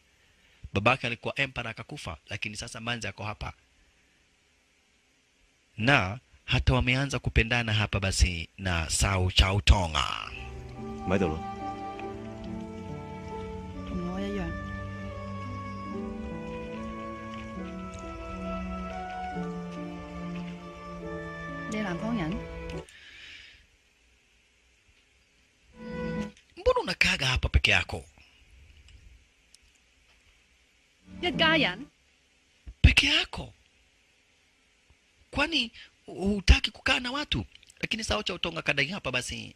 Babake alikuwa emperor akakufa, lakini sasa Manza ako hapa. Na hata wameanza kupendana hapa basi na Sao Chao Tonga. Maidolo. Mbona unakaga hapa peke yako? Peke yako? Kwani hutaki kukaa na watu? Lakini Sao Chao Tonga kadai hapa basi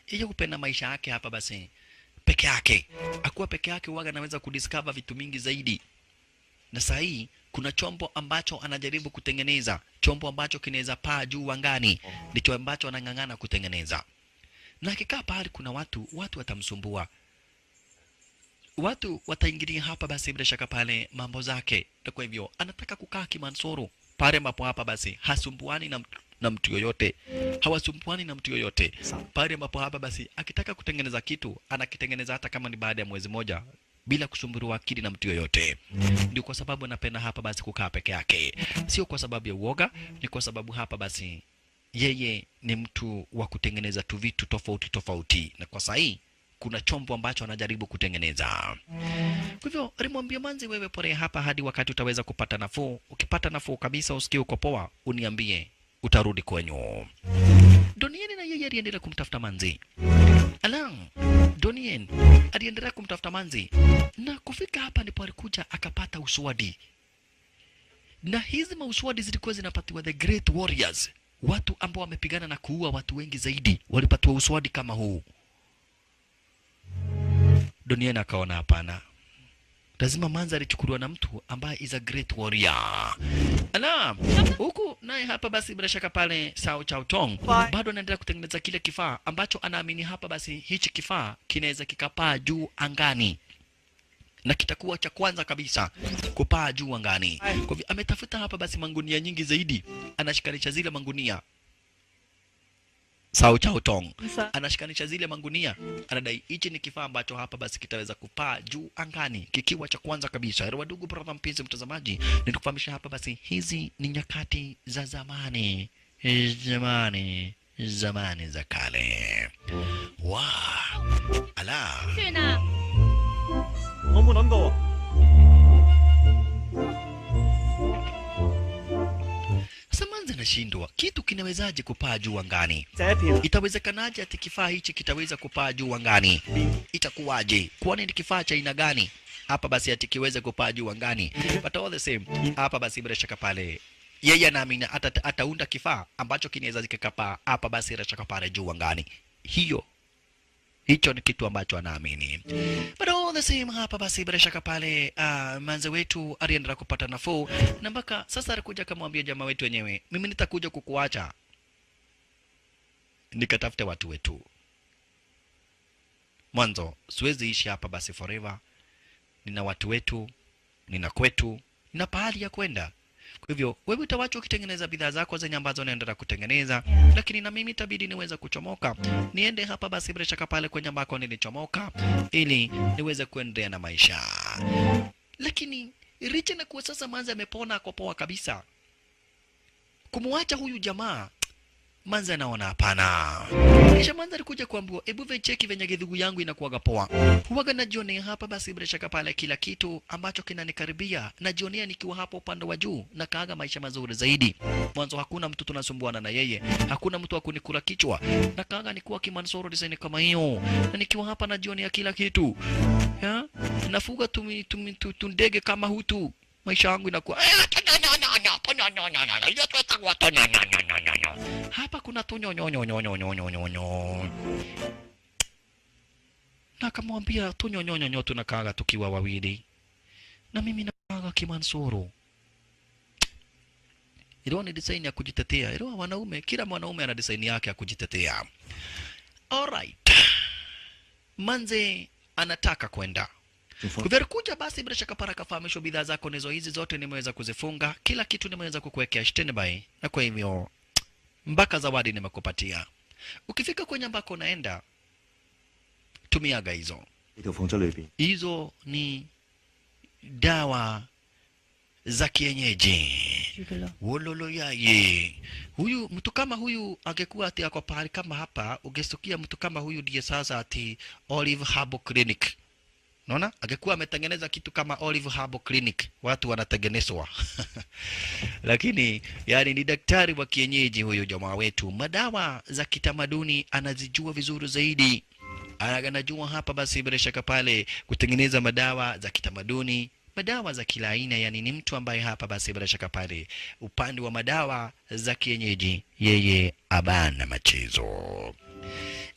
yeye kupenda maisha yake hapa basi peke yake. Akuwa peke yake huwaga anaweza kudiscover vitu mingi zaidi. Na saa hii kuna chombo ambacho anajaribu kutengeneza, chombo ambacho kinaweza paa juu angani, ndicho ambacho anang'ang'ana kutengeneza. Na akikaa pahali kuna watu, watu watamsumbua. Watu wataingilia hapa basi bila shaka pale mambo zake. Na kwa hivyo anataka kukaa kimansoro pale ambapo hapa basi hasumbuani na mtu yoyote. Hawasumbuani na mtu yoyote. Pale ambapo hapa basi akitaka kutengeneza kitu anakitengeneza hata kama ni baada ya mwezi moja bila kusumbuliwa akili na mtu yoyote. Ndio kwa sababu anapenda hapa basi kukaa peke yake. Sio kwa sababu ya uoga, ni kwa sababu hapa basi yeye ni mtu wa kutengeneza tu vitu tofauti tofauti. Na kwa sahi kuna chombo ambacho anajaribu kutengeneza. Kwa hivyo alimwambia Manzi, wewe pole hapa hadi wakati utaweza kupata nafuu. Ukipata nafuu kabisa usikie uko poa, uniambie utarudi kwenyu. Donien na yeye aliendelea kumtafuta Manzi. Alang, Donien aliendelea kumtafuta Manzi. Na kufika hapa ndipo alikuja akapata uswadi. Na hizi mauswadi zilikuwa zinapatiwa the great warriors, watu ambao wamepigana na kuua watu wengi zaidi, walipatiwa uswadi kama huu. Donien akaona hapana, lazima Manza alichukuliwa na mtu ambaye is a great warrior. Ala, huku Naye hapa basi bila shaka pale Sao Chao Tong bado anaendelea kutengeneza kile kifaa ambacho anaamini hapa basi hichi kifaa kinaweza kikapaa juu angani na kitakuwa cha kwanza kabisa kupaa juu angani. Kwa hivyo ametafuta hapa basi mangunia nyingi zaidi, anashikanisha zile mangunia. Sao Chao Tong anashikanisha zile mangunia, anadai hichi ni kifaa ambacho hapa basi kitaweza kupaa juu angani kikiwa cha kwanza kabisa. Wadugu brother, mpenzi mtazamaji, nilikufahamisha hapa basi hizi ni nyakati za zamani, zamani zamani za kale. Wa ala Samanzi anashindwa, kitu kinawezaje kupaa juu angani? Itawezekanaje ati kifaa hichi kitaweza kupaa juu angani? Itakuwaje? Kwani ni kifaa cha aina gani hapa basi ati kiweze kupaa juu angani? But all the same, hapa basi bila shaka pale yeye anaamini ataunda kifaa ambacho kinaweza kikapaa hapa basi bila shaka pale juu angani. Hiyo hicho ni kitu ambacho anaamini. But all the same hapa basi bila shaka pale manze wetu aliendelea kupata nafuu, na mpaka sasa alikuja akamwambia jamaa wetu wenyewe, mimi nitakuja kukuacha nikatafute watu wetu. Mwanzo siwezi ishi hapa basi forever. Nina watu wetu, nina kwetu, nina pahali ya kwenda. Kwa hivyo wewe utawachwa ukitengeneza bidhaa zako zenye ambazo unaendelea kutengeneza, lakini na mimi itabidi niweze kuchomoka niende hapa basi bila shaka pale kwenye ambako nilichomoka ili niweze kuendelea na maisha. Lakini licha na kuwa sasa manze amepona kwa poa kabisa, kumwacha huyu jamaa manze anaona hapana. Kisha manze alikuja kuambiwa, ebu vecheki venye githugu yangu inakuwaga poa. Huwaga najionea hapa basi bila shaka pale kila kitu ambacho kinanikaribia, najionea nikiwa hapo upande wa juu na kaaga maisha mazuri zaidi. Mwanzo hakuna mtu tunasumbuana na yeye, hakuna mtu akunikula kichwa. Na kaaga nikuwa kimansoro design kama hiyo. Na nikiwa hapa najionea kila kitu. Ya? Nafuga tundege kama hutu. Maisha yangu inakuwa hapa kuna tunyonyonyonyonyonyonyonyo. Na akamwambia tunyonyonyonyo tunakaaga tukiwa wawili, na mimi nakaaga kimansuru. Ilo ni design ya kujitetea. Ilo wanaume, kila mwanaume ana design yake ya kujitetea. Alright, manze anataka kwenda. Kuja basi bila shaka para kafahamishwa bidhaa zako nizo hizi zote nimeweza kuzifunga, kila kitu nimeweza kukuwekea standby, na kwa hivyo mpaka zawadi nimekupatia. Ukifika kwenye ambako unaenda tumiaga hizo. Hizo ni dawa za kienyeji. Wololo yaye. Huyu mtu kama huyu angekuwa ati ako pahali kama hapa, ungestukia mtu kama huyu ndiye sasa ati Olive Herbal Clinic. Unaona? Angekuwa ametengeneza kitu kama Olive Herbal Clinic, watu wanatengenezwa. Lakini yani ni daktari wa kienyeji huyu jamaa wetu. Madawa za kitamaduni anazijua vizuri zaidi. Anajua hapa basi bila shaka pale kutengeneza madawa za kitamaduni, madawa za kila aina. Yani ni mtu ambaye hapa basi bila shaka pale upande wa madawa za kienyeji yeye abana machezo.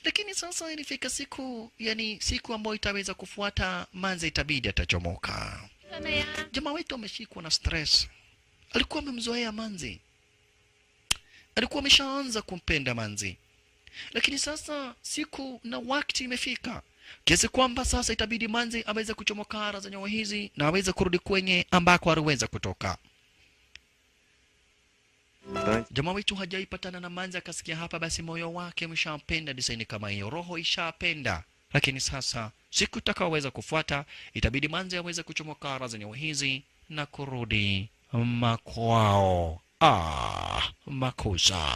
Lakini sasa ilifika siku, yani siku ambayo itaweza kufuata, manze itabidi atachomoka. Jamaa wetu ameshikwa na stress. Alikuwa amemzoea manze, alikuwa ameshaanza kumpenda manze. Lakini sasa siku na wakati imefika kiasi kwamba sasa itabidi manze aweze kuchomoka ara za nyawa hizi na aweze kurudi kwenye ambako aliweza kutoka. Jamaa wetu hajaipatana na manze akasikia hapa basi moyo wake umeshampenda design kama hiyo, roho ishapenda. Lakini sasa siku itakayoweza kufuata itabidi manze aweze kuchomoka ara za nyawa hizi na kurudi makwao. Ah, makosa.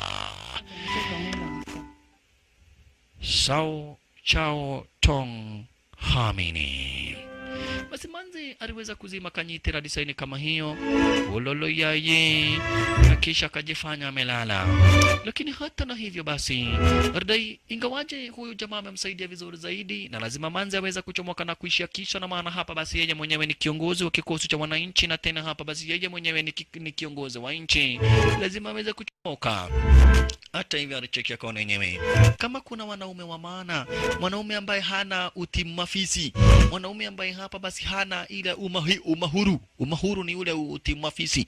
Sao Chao Tong Hamini. Basi manze aliweza kuzima kanyitira design kama hiyo. Wololo yaye. Na kisha akajifanya amelala. Lakini hata na hivyo basi Ardai, ingawaje huyu jamaa amemsaidia vizuri zaidi, na lazima manze aweza kuchomoka na kuishia kisha, na maana hapa basi yeye mwenyewe ni kiongozi wa kikosi cha wananchi, na tena hapa basi yeye mwenyewe ni kiongozi wa nchi, lazima aweze kuchomoka. Hata hivyo alichekia kwa wenyewe kama kuna wanaume wa maana, mwanaume ambaye hana utimafisi, mwanaume ambaye hapa basi hana hana ile umahuru. Umahuru ni ule utimafisi.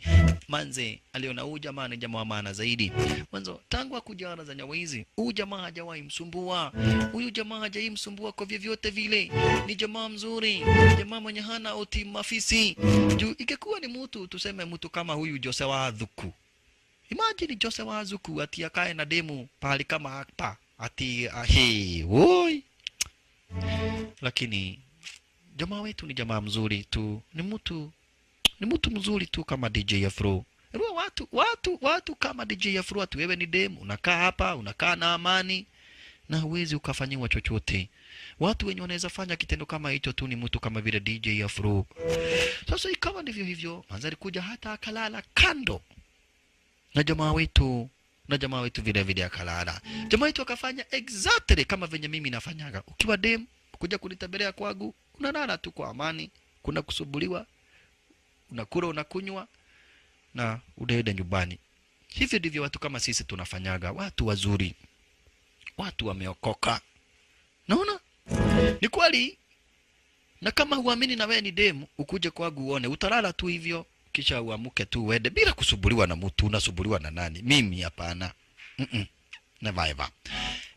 Manze aliona huyu jamaa ni jamaa wa maana zaidi. Mwanzo tangu akujana za Nyawaizi, huyu jamaa hajawahi msumbua. Huyu jamaa hajawahi msumbua kwa vyovyote vile. Ni jamaa mzuri, jamaa mwenye hana utimafisi. Juu ingekuwa ni mtu tuseme mtu kama huyu Jose wa Dhuku. Imagine Jose wa Dhuku ati akae na demu pahali kama hapa ati ahe woi. Lakini jamaa wetu ni jamaa mzuri tu, ni mtu mzuri tu kama DJ Afro. Watu kama DJ Afro, ati wewe ni demu, unakaa hapa, unakaa na amani na huwezi ukafanyiwa chochote. Watu wenye wanaweza fanya kitendo kama hicho tu ni mtu kama vile DJ Afro. Sasa ikawa ndivyo hivyo, manze alikuja hata akalala kando na jamaa wetu, na jamaa wetu vile vile akalala. Jamaa wetu akafanya exactly kama venye mimi nafanyaga. Ukiwa dem kuja kunitembelea kwangu, unalala tu kwa amani, kuna kusubuliwa, unakula, unakunywa na unaenda nyumbani. Hivyo ndivyo watu kama sisi tunafanyaga, watu wazuri, watu wameokoka. Naona ni kweli. Na kama huamini na wewe ni demu, ukuje kwangu uone, utalala tu hivyo kisha uamuke tu uende bila kusubuliwa na mtu. Unasubuliwa na nani? Mimi hapana. Never ever.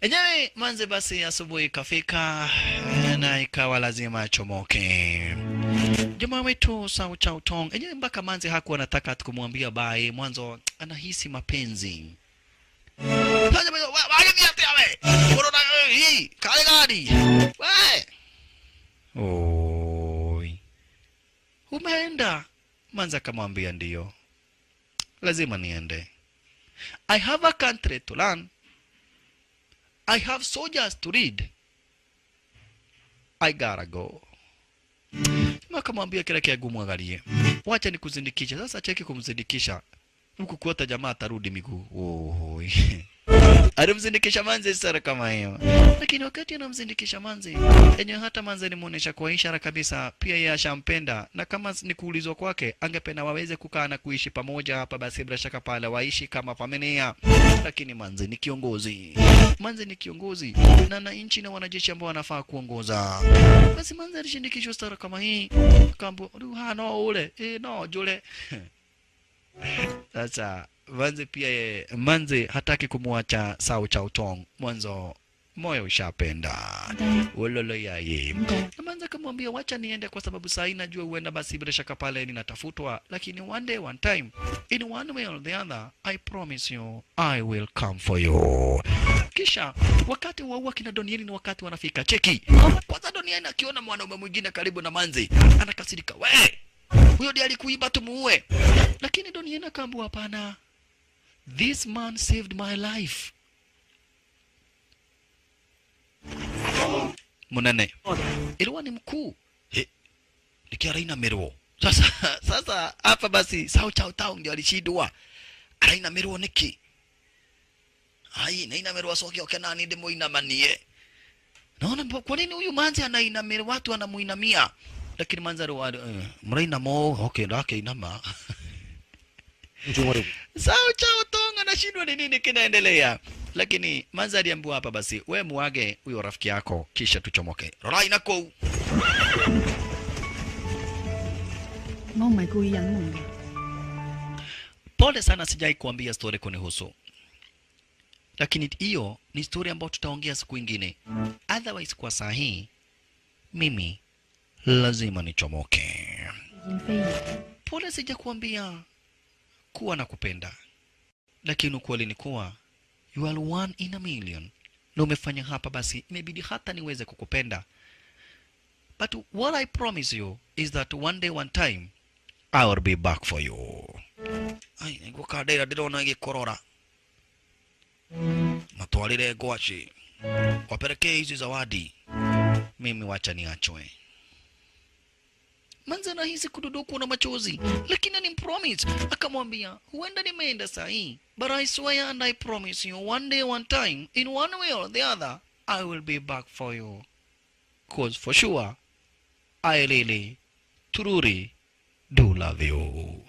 Enyewe manze basi asubuhi ikafika na ikawa lazima achomoke. Jamaa wetu Sao Chao Tong enyewe mpaka manze hakuwa anataka kumwambia bye. Mwanzo anahisi mapenzi. Oi. Umeenda? Manze akamwambia ndio, lazima niende. I have a country to learn. I have soldiers to lead. I gotta go. Akamwambia kila kiagumu angalie. Wacha nikuzindikisha. Sasa cheki kumzindikisha. Huku kuota jamaa atarudi miguu. Oh. Alimzindikisha manze sara kama hiyo. Lakini wakati anamzindikisha manze, enyewe hata manze alimuonesha kwa ishara kabisa pia yeye ashampenda, na kama ni kuulizwa kwake angependa waweze kukaa na kuishi pamoja hapa basi bila shaka pale waishi kama familia. Lakini manze ni kiongozi. Manze ni kiongozi na na nchi na wanajeshi ambao wanafaa kuongoza. Basi manze alishindikishwa sara kama hii. Kambo no ule, no jule. Sasa manze pia ye, manze hataki kumwacha Sao Chao Tong. Mwanzo moyo ushapenda. Wololo yaye. Na manze akamwambia wacha niende kwa sababu saa hii najua huenda basi bila shaka pale ninatafutwa, lakini one day one time in one way or the other I promise you I will come for you. Kisha wakati wa kina Donieni ni wakati wanafika. Cheki. Kwanza Donieni akiona mwanaume mwingine karibu na manze anakasirika. We, huyo ndiye alikuiba, tumuue. Lakini Donieni akaambiwa hapana. This man saved my life. Munene. Ilikuwa ni mkuu. Nikiaraina merwo. Sasa hapa basi Sao Chao Tong ndio alishindwa. Araina merwo niki. Ai, naina merwo soki okena ni demo inamanie. Naona kwa nini huyu manzi anainamia watu anamuinamia? Lakini manzi mraina mo, okay, ndake inama. Sao Chao Tong anashindwa ni nini kinaendelea. Lakini manzi aliambiwa hapa basi we muage huyo rafiki yako kisha tuchomoke. Rorai nako. Pole sana sijai kuambia story kunihusu. Lakini hiyo ni story ambayo tutaongea siku nyingine. Otherwise kwa saa hii mimi lazima nichomoke. Pole sijakuambia kuwa nakupenda. Lakini ukweli ni kuwa you are one in a million. Na umefanya hapa basi imebidi hata niweze kukupenda. But what I promise you is that one day one time I will be back for you. Ai, ngukadera ndirona igikorora. Matwarire ngwaci. Wapelekee hizi zawadi. Mimi wacha niachwe. Manze anahisi kududukwa na machozi, lakini alimpromise, akamwambia huenda nimeenda sahi, but I swear and I promise you one day one time in one way or the other I will be back for you, cause for sure I really truly do love you.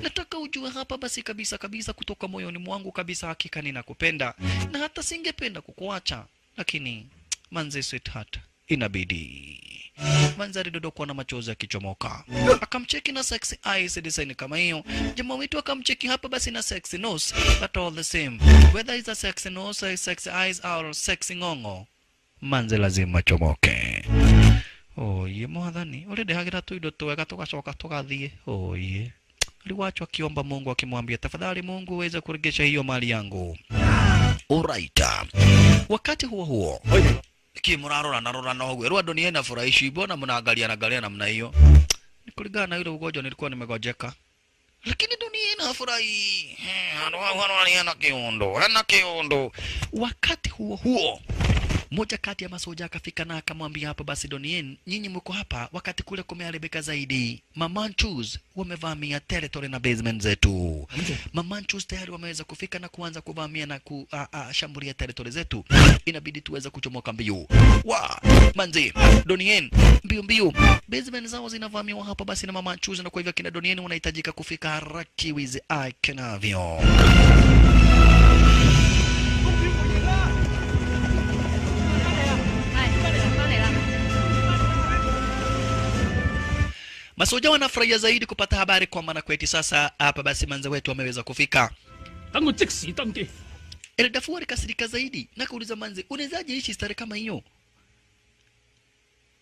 Nataka ujue hapa basi kabisa kabisa kutoka moyoni mwangu kabisa, hakika ninakupenda na hata singependa kukuacha, lakini manze sweetheart inabidi. Manzi alidondokwa na machozi akichomoka. Akamcheki na sexy eyes design kama hiyo. Jamaa wetu akamcheki hapa basi na sexy nose, but all the same, whether it's a sexy nose, sexy eyes or sexy ngongo, manzi lazima chomoke. Oye mwathani, ulindehagira tuindo twega tugacoka tugathie. Oye. Aliwachwa akiomba Mungu akimwambia tafadhali Mungu uweze kuregesha hiyo mali yangu. Alright. Wakati huo huo kimurarora narora na huo rwa dunia inafurahishi, mbona mnaangalia angalia namna hiyo? Ni kulingana na yule ugonjwa nilikuwa nimegojeka. Lakini dunia inafurahi. Hano kiondo, hana kiondo. Wakati huo huo moja kati ya masoja akafika na akamwambia hapa basi Donien, nyinyi mko hapa wakati kule kumeharibika zaidi. Mamanchus wamevamia territory na basement zetu. Mamanchus tayari wameweza kufika na kuanza kuvamia na kushambulia territory zetu. Inabidi tuweze kuchomoka mbio. Wa manzi Donien mbio mbio. Basement zao zinavamiwa hapa basi na Mamanchus, na kwa hivyo kina Donien wanahitajika kufika haraka wizi ikenavyo. Masoja wanafurahia zaidi kupata habari kwamba na kweti sasa hapa basi manza wetu wameweza kufika. Eldafu alikasirika zaidi na kuuliza manze, unawezaje ishi stare kama hiyo?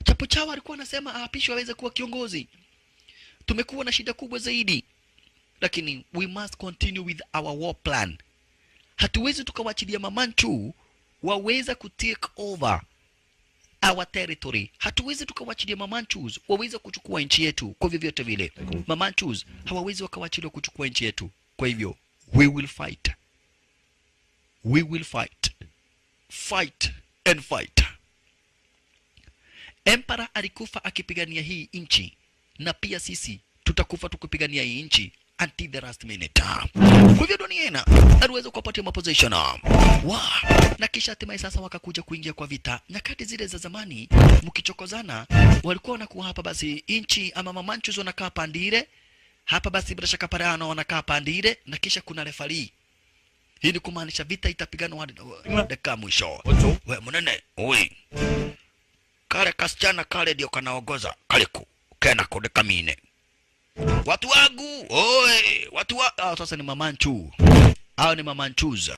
Chapo Chawa alikuwa anasema aapishwe aweze kuwa kiongozi. Tumekuwa na shida kubwa zaidi, lakini we must continue with our war plan. Hatuwezi tukawachilia Mamanchu waweza kutake over our territory. Hatuwezi tukawachilia Mamanchus waweza kuchukua nchi yetu kwa vyovyote vile. Mamanchus hawawezi wakawachilia kuchukua nchi yetu. Kwa hivyo we will fight. We will fight. Fight and fight. Emperor alikufa akipigania hii nchi, na pia sisi tutakufa tukipigania hii nchi until the last minute. Kwa hivyo Doniena aliweza kuwapatia maposition. Wow. Na kisha hatimaye sasa wakakuja kuingia kwa vita. Nyakati zile za zamani mkichokozana walikuwa wanakuwa hapa basi inchi ama Mamanchus wanakaa pandire. Hapa basi bila shaka parano wanakaa pandire, na kisha kuna referee. Hii ni kumaanisha vita itapiganwa hadi dakika mwisho. We munene, oi. Kale kasichana kale ndio kanaongoza. Kaleku kena kodeka mine. Watu wangu, oi, watu wa sasa ni Mamanchu. Hao ni Mamanchus.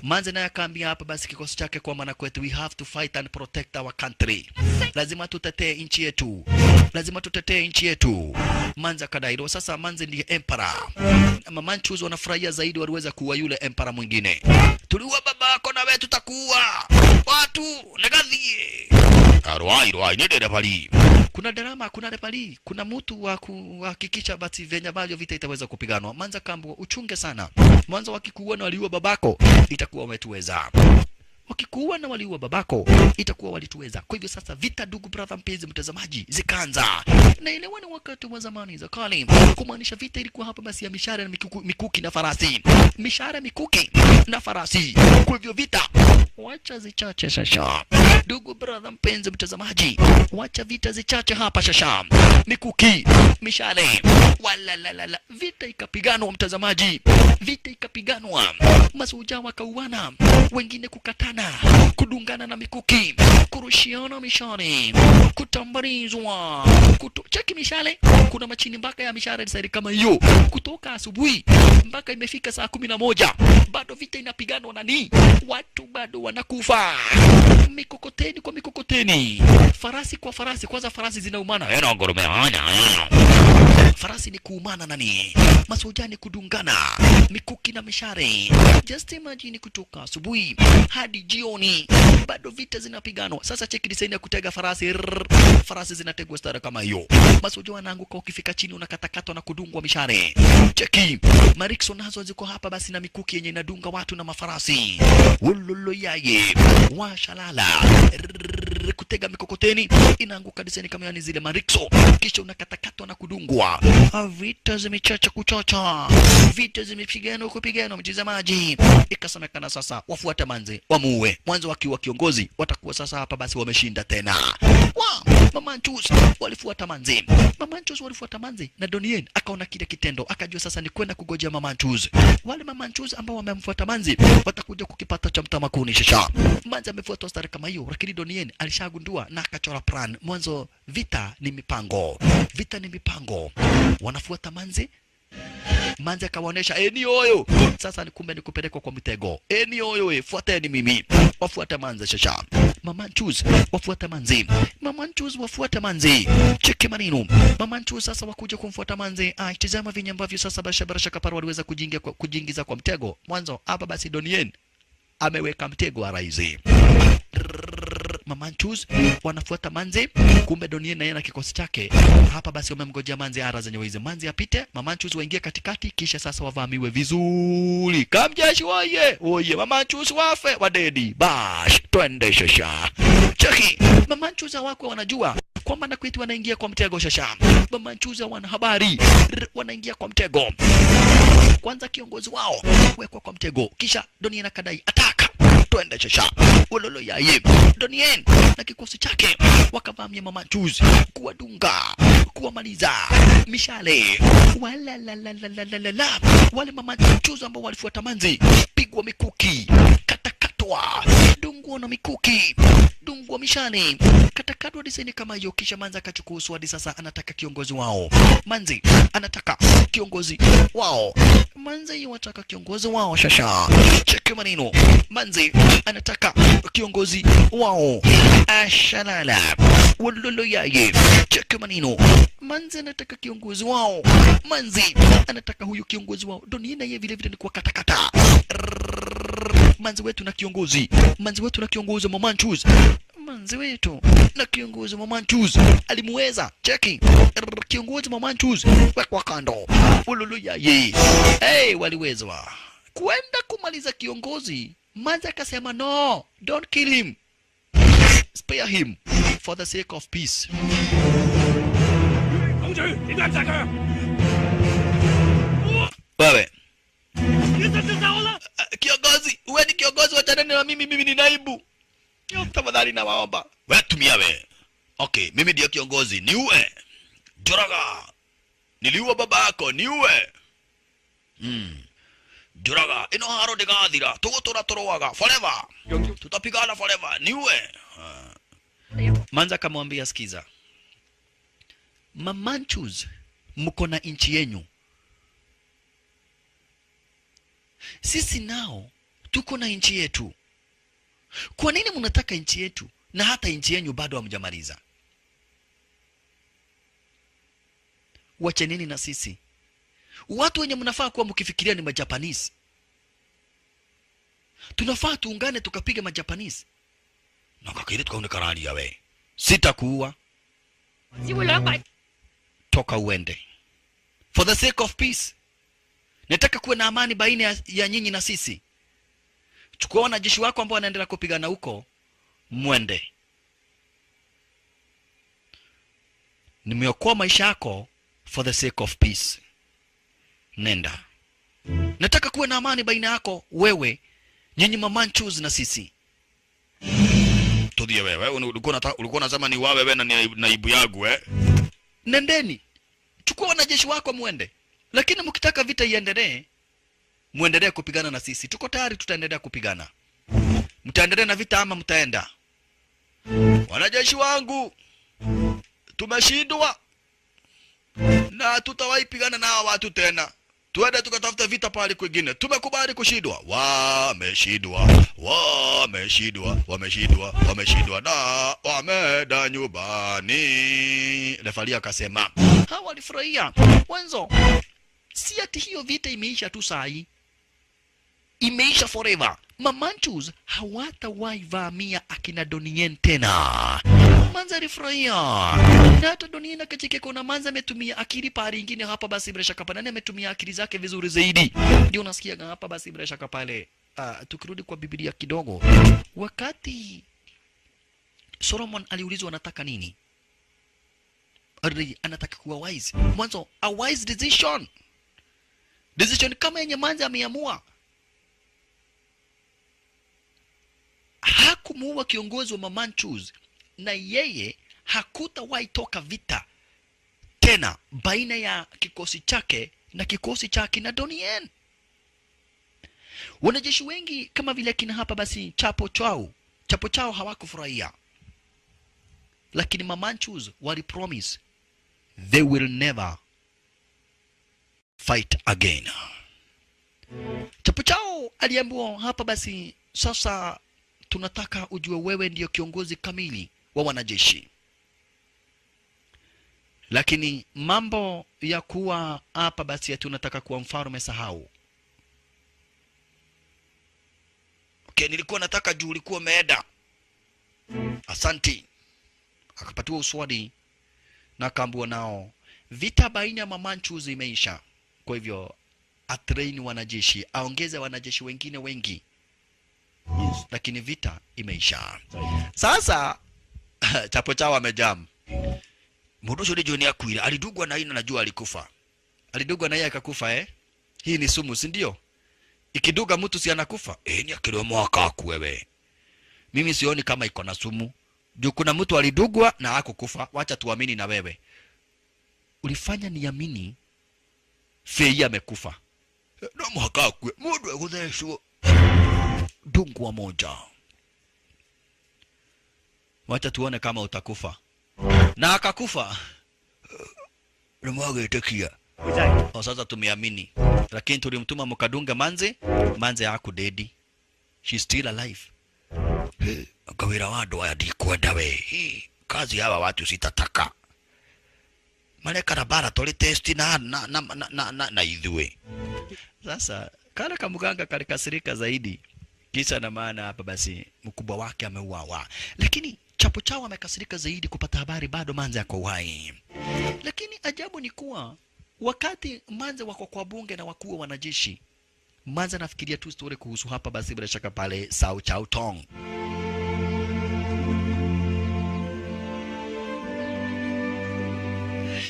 Manze naye akaambia hapa basi kikosi chake kwa maana kwetu we have to fight and protect our country. Lazima tutetee nchi yetu. Lazima tutetee nchi yetu. Manze akadai. Sasa Manze ndiye emperor. Mamanchus wanafurahia zaidi waliweza kuua yule emperor mwingine. Tuliua babako na wewe tutakuua. Watu negathie. Arwai rwai ni derepali. Kuna drama, kuna repali, kuna mtu wa kuhakikisha basi venye bado vita itaweza kupiganwa. Manza kambo uchunge sana. Mwanzo wakikuua na waliua babako itakuwa wametuweza. Wakikuua na waliua babako itakuwa walituweza. Kwa hivyo sasa vita, ndugu brother mpenzi mtazamaji, zikaanza. Na elewa ni wakati wa zamani za kale, kumaanisha vita ilikuwa hapa basi ya mishare na mikuki na farasi. Mishare, mikuki na farasi. Kwa hivyo vita wacha zichache shasha. Ndugu brother mpenzi mtazamaji, wacha vita zichache hapa shasha. Mikuki, mishale, wala la la la. Vita ikapiganwa mtazamaji. Vita ikapiganwa. Masuja wakauana, wengine kukatana, kudungana na mikuki, kurushiana mishale, kutambarizwa, cheki mishale. Kuna machini mpaka ya mishale sasa kama hiyo. Kutoka asubuhi mpaka imefika saa 11 bado vita inapiganwa nani? Watu bado wanakufa. Mikokoteni kwa mikokoteni, farasi kwa farasi. Kwanza farasi zinaumana. Farasi ni kuumana nani? Masoja ni kudungana, mikuki na mishale. Just imagine kutoka asubuhi hadi jioni bado vita zinapiganwa. Sasa cheki design ya kutega farasi. Farasi zinategwa stara kama hiyo. Masoja wanaanguka, ukifika chini unakatakatwa na kudungwa mishale. Cheki Marikson nazo ziko hapa basi na mikuki yenye inadunga watu na mafarasi. Ulolo yaye washalala. Kutega mikokoteni inaanguka design kama yani zile Marikso, kisha unakatakatwa na kudungwa. Vita zimechacha kuchocha, vita zimepigana kupigana mtazamaji. Ikasemekana sasa wafuate manze wamuue. Mwanzo wakiwa kiongozi watakuwa sasa hapa basi wameshinda tena. Wa Mamanchus walifuata manze. Mamanchus walifuata manze na Donien akaona kile kitendo akajua sasa ni kwenda kugojea Mamanchus. Wale Mamanchus ambao wamemfuata manze watakuja kukipata cha mtamakuni shasha. Manze amefuatwa stare kama hiyo, lakini Donien alishagundua na akachora plan. Mwanzo vita ni mipango, vita ni mipango. Wanafuata manzi. Manzi akawaonesha eni oyo. Sasa ni kumbe ni kupelekwa kwa mtego. Eni oyo e, fuateni mimi. Wafuate manzi shasha. Mamanchus wafuate manzi. Mamanchus wafuate manzi. Cheki maneno. Mamanchus sasa wakuja kumfuata manzi. Ah, tazama vinyi ambavyo sasa barasha kaparo waliweza kujiingiza kwa mtego. Mwanzo hapa basi Donien ameweka mtego wa raisi. Mamanchus wanafuata manzi, kumbe Donien na yeye na kikosi chake hapa basi wamemgojea manzi ara zenye hizi. Manzi apite, mamanchus waingie katikati, kisha sasa wavamiwe vizuri. Kamjeshi oye, oye, mamanchus wafe wadedi. Bash, twende shasha. Cheki, mamanchus wako wanajua kwamba na kwetu wanaingia kwa mtego shasha. Mamanchus wana habari, wanaingia kwa mtego. Kwanza kiongozi wao wekwa kwa mtego, kisha Donien akadai ataka. Twende shasha. Wololo yaye. Donien na kikosi chake wakavamia mamanchus, kuwadunga, kuwamaliza mishale. Wala la la la la la la. Wale mamanchus ambao walifuata manzi, pigwa mikuki, katakatwa, dungwa na mikuki, dungwa mishale, katakatwa diseni kama hiyo. Kisha manzi akachukua uswadi, sasa anataka kiongozi wao. Manzi anataka kiongozi wao. Manzi anataka kiongozi wao shasha. Cheki maneno. Manzi anataka kiongozi wao. Ashalala. Wololo yaye. Cheki maneno. Manzi anataka kiongozi wao. Manzi anataka huyu kiongozi wao. Donien yeye vile vile ni kwa katakata. Manzi wetu na kiongozi. Manzi wetu na kiongozi wa mamanchus. Manzi wetu na kiongozi wa mamanchus alimuweza. Cheki. Kiongozi wa mamanchus wekwa kando. Wololo yaye. Hey, waliwezwa kwenda kumaliza kiongozi. Manzi akasema no, don't kill him, spare him for the sake of peace. Wewe kiongozi, wewe ni kiongozi, wachana na mimi, mimi ni naibu. Tafadhali nawaomba. Wewe tumia wewe. Okay, mimi ndiyo kiongozi, niue. Joroga. Niliua babako, niue. Joroga, ino haro ndigathira, tugutura turuaga forever. Tutapigana forever, niue. Manza akamwambia sikiza. Mamanchus mko na inchi yenyu. Sisi nao tuko na inchi yetu. Kwa nini mnataka inchi yetu na hata inchi yenyu bado hamjamaliza? Wachenini na sisi. Watu wenye mnafaa kuwa mkifikiria ni majapanese. Tunafaa tuungane tukapiga majapanese. Na kakiri tukaonekana ya we. Sitakuua. Toka uende. For the sake of peace. Nataka kuwe na amani baina ya nyinyi na sisi. Chukua wanajeshi wako ambao wanaendelea kupigana huko, mwende. Nimeokoa maisha yako for the sake of peace. Nenda. Nataka kuwe na amani baina yako wewe, nyinyi mamanchus na sisi. Tudie wewe, ulikuwa unasema ni wewe na naibu yangu eh. Nendeni. Chukua wanajeshi wako muende. Lakini mkitaka vita iendelee, muendelee kupigana na sisi. Tuko tayari, tutaendelea kupigana. Mtaendelea na vita ama mtaenda? Wanajeshi wangu, tumeshindwa na tutawahi pigana na hawa watu tena. Tuende tukatafuta vita pale kwingine. Tumekubali kushindwa. Wameshindwa, wameshindwa, wameshindwa, wameshindwa na wameenda nyumbani. Refaria akasema, hawa walifurahia. Wenzo, si ati hiyo vita imeisha tu sahi. Imeisha forever. Mamanchus hawatawahi vamia akina Donien tena. Manza alifurahia. Na hata Donien akacheke kuna Manza ametumia akili pale ingine hapa basi bila shaka pale. Nani ametumia akili zake vizuri zaidi? Ndio unasikia hapa basi bila shaka pale. Tukirudi kwa Biblia kidogo. Wakati Solomon aliulizwa anataka nini? Anataka kuwa wise. Mwanzo a wise decision. Decision kama yenye Manza ameamua. Hakumuua kiongozi wa Mamanchus na yeye hakutawahi toka vita tena baina ya kikosi chake na kikosi cha kina Donien. Wanajeshi wengi kama vile kina hapa basi Chapo Chau Chapo Chao hawakufurahia, lakini Mamanchus wali promise they will never fight again. Chapo Chao aliambiwa hapa basi, sasa tunataka ujue wewe ndiyo kiongozi kamili wa wanajeshi. Lakini mambo ya kuwa hapa basi tunataka kuwa mfalme sahau. Okay, nilikuwa nataka juu ulikuwa umeenda. Asanti. Akapatiwa uswadi na akaambiwa nao vita baina ya Mamanchus imeisha. Kwa hivyo atrain wanajeshi, aongeze wanajeshi wengine wengi. Lakini vita imeisha. Sasa Chapo Chao amejam. Mundu ucio nĩ akuire, alidugwa na ina najua alikufa. Alidugwa na yeye akakufa eh? Hii ni sumu, si ndio? Ikiduga mtu si anakufa? Eh, ni akilio mwaka akuwewe. Mimi sioni kama iko na sumu. Juu kuna mtu alidugwa na hakukufa, wacha tuamini na wewe. Ulifanya niamini Fei amekufa. No mwaka akue, mundu eguthecwo. Dungwa moja. Wacha tuone kama utakufa. Na akakufa. Nimwagetikia. Sasa tumeamini. Lakini tulimtuma mkadunga manze, manze hakudedi. She's still alive. Hey, akawira wadu aya ndikwenda we. Hey, kazi hawa watu sitataka. Mareka laboratory test na ithuĩ. Sasa kana kamuganga kalikasirika zaidi. Kisa na maana hapa basi mkubwa wake ameuawa. Lakini Chapo Chao amekasirika zaidi kupata habari bado manze ako uhai. Lakini ajabu ni kuwa wakati manze wako kwa bunge na wakuu wa wanajeshi, manze anafikiria tu story kuhusu hapa basi bila shaka pale Sao Chao Tong.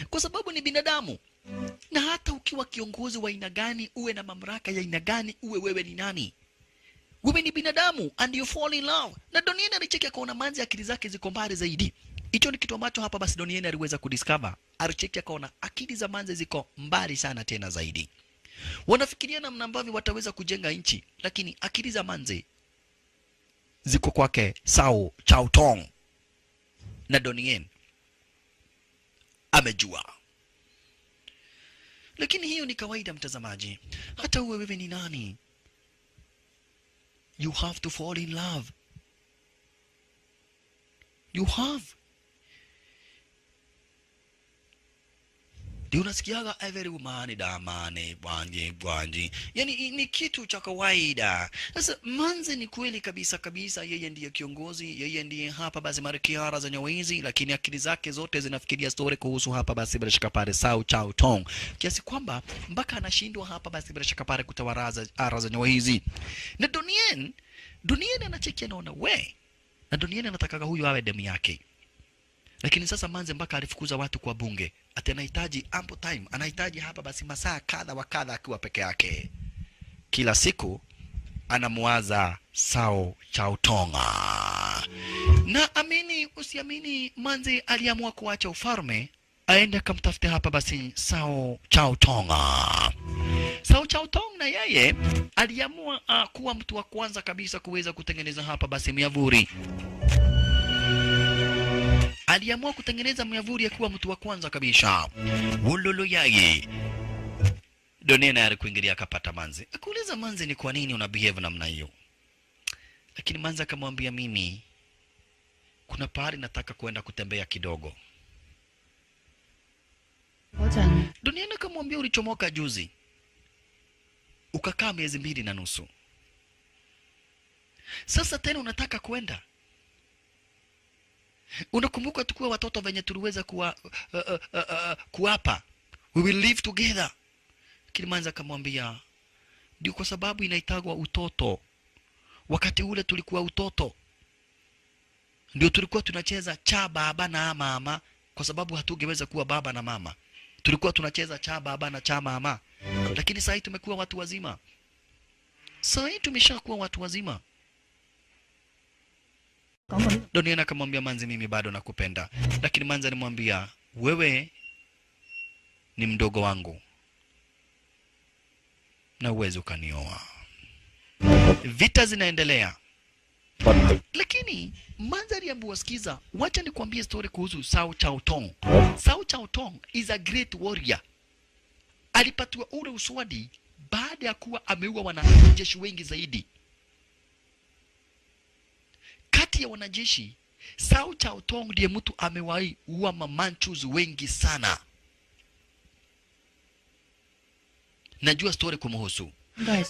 Kwa sababu ni binadamu. Na hata ukiwa kiongozi wa aina gani, uwe na mamlaka ya aina gani, uwe wewe ni nani, wewe ni binadamu and you fall in love. Na Donnie alicheki akaona manzi akili zake ziko mbali zaidi. Hicho ni kitu ambacho hapa basi Donnie aliweza kudiscover. Alicheki akaona akili za manzi ziko mbali sana tena zaidi. Wanafikiria namna ambavyo wataweza kujenga nchi, lakini akili za manzi ziko kwake Sao Chao Tong. Na Donnie amejua. Lakini hiyo ni kawaida mtazamaji. Hata uwe wewe ni nani, you have to fall in love. You have. Ndio unasikiaga every woman damane bwanji bwanji. Yani ni kitu cha kawaida. Sasa manze ni kweli kabisa kabisa, yeye ndiye kiongozi, yeye ndiye hapa basi Marikiara za Nyawezi, lakini akili zake zote zinafikiria story kuhusu hapa basi bila shaka pale Sao Chao Tong. Kiasi kwamba mpaka anashindwa hapa basi bila shaka pale kutawaraza ara za Nyawezi. Na Donien anacheki anaona we. Na Donien anataka huyu awe demu yake. Lakini sasa manze mpaka alifukuza watu kwa bunge. Ati anahitaji ample time, anahitaji hapa basi masaa kadha wa kadha akiwa peke yake. Kila siku anamuwaza Sao Chao Tong. Na amini usiamini, manze aliamua kuacha ufalme aende akamtafute hapa basi Sao Chao Tong. Sao Chao Tong na yeye aliamua kuwa mtu wa kwanza kabisa kuweza kutengeneza hapa basi miavuri. Aliamua kutengeneza miavuri ya kuwa mtu wa kwanza kabisa. Wololo yaye. Donnie naye alikuingilia akapata manze. Akuuliza manze ni kwa nini una behave namna hiyo? Lakini manze akamwambia mimi kuna pahali nataka kwenda kutembea kidogo. Donnie akamwambia ulichomoka juzi. Ukakaa miezi 2.5. Sasa tena unataka kwenda? Unakumbuka tukuwa watoto venye tuliweza kuapa we will live together. Kilimanza akamwambia ndio kwa sababu inaitagwa utoto. Wakati ule tulikuwa utoto, ndio tulikuwa tunacheza cha baba na mama, kwa sababu hatungeweza kuwa baba na mama. Tulikuwa tunacheza cha baba na cha mama. Lakini sasa tumekuwa watu wazima. Sasa tumeshakuwa watu wazima. Donnie akamwambia manzi mimi bado nakupenda. Lakini manzi alimwambia wewe ni mdogo wangu na uwezo ukanioa. Vita zinaendelea. Lakini mandhari ya mbuwasikiza, wacha nikwambie story kuhusu Sao Chao Tong. Sao Chao Tong is a great warrior. Alipatiwa ule uswadi baada ya kuwa ameua wanajeshi wengi zaidi. Kati ya wanajeshi, Sao Chao Tong ndiye mtu amewahi uwa mamanchus wengi sana. Najua story kumhusu.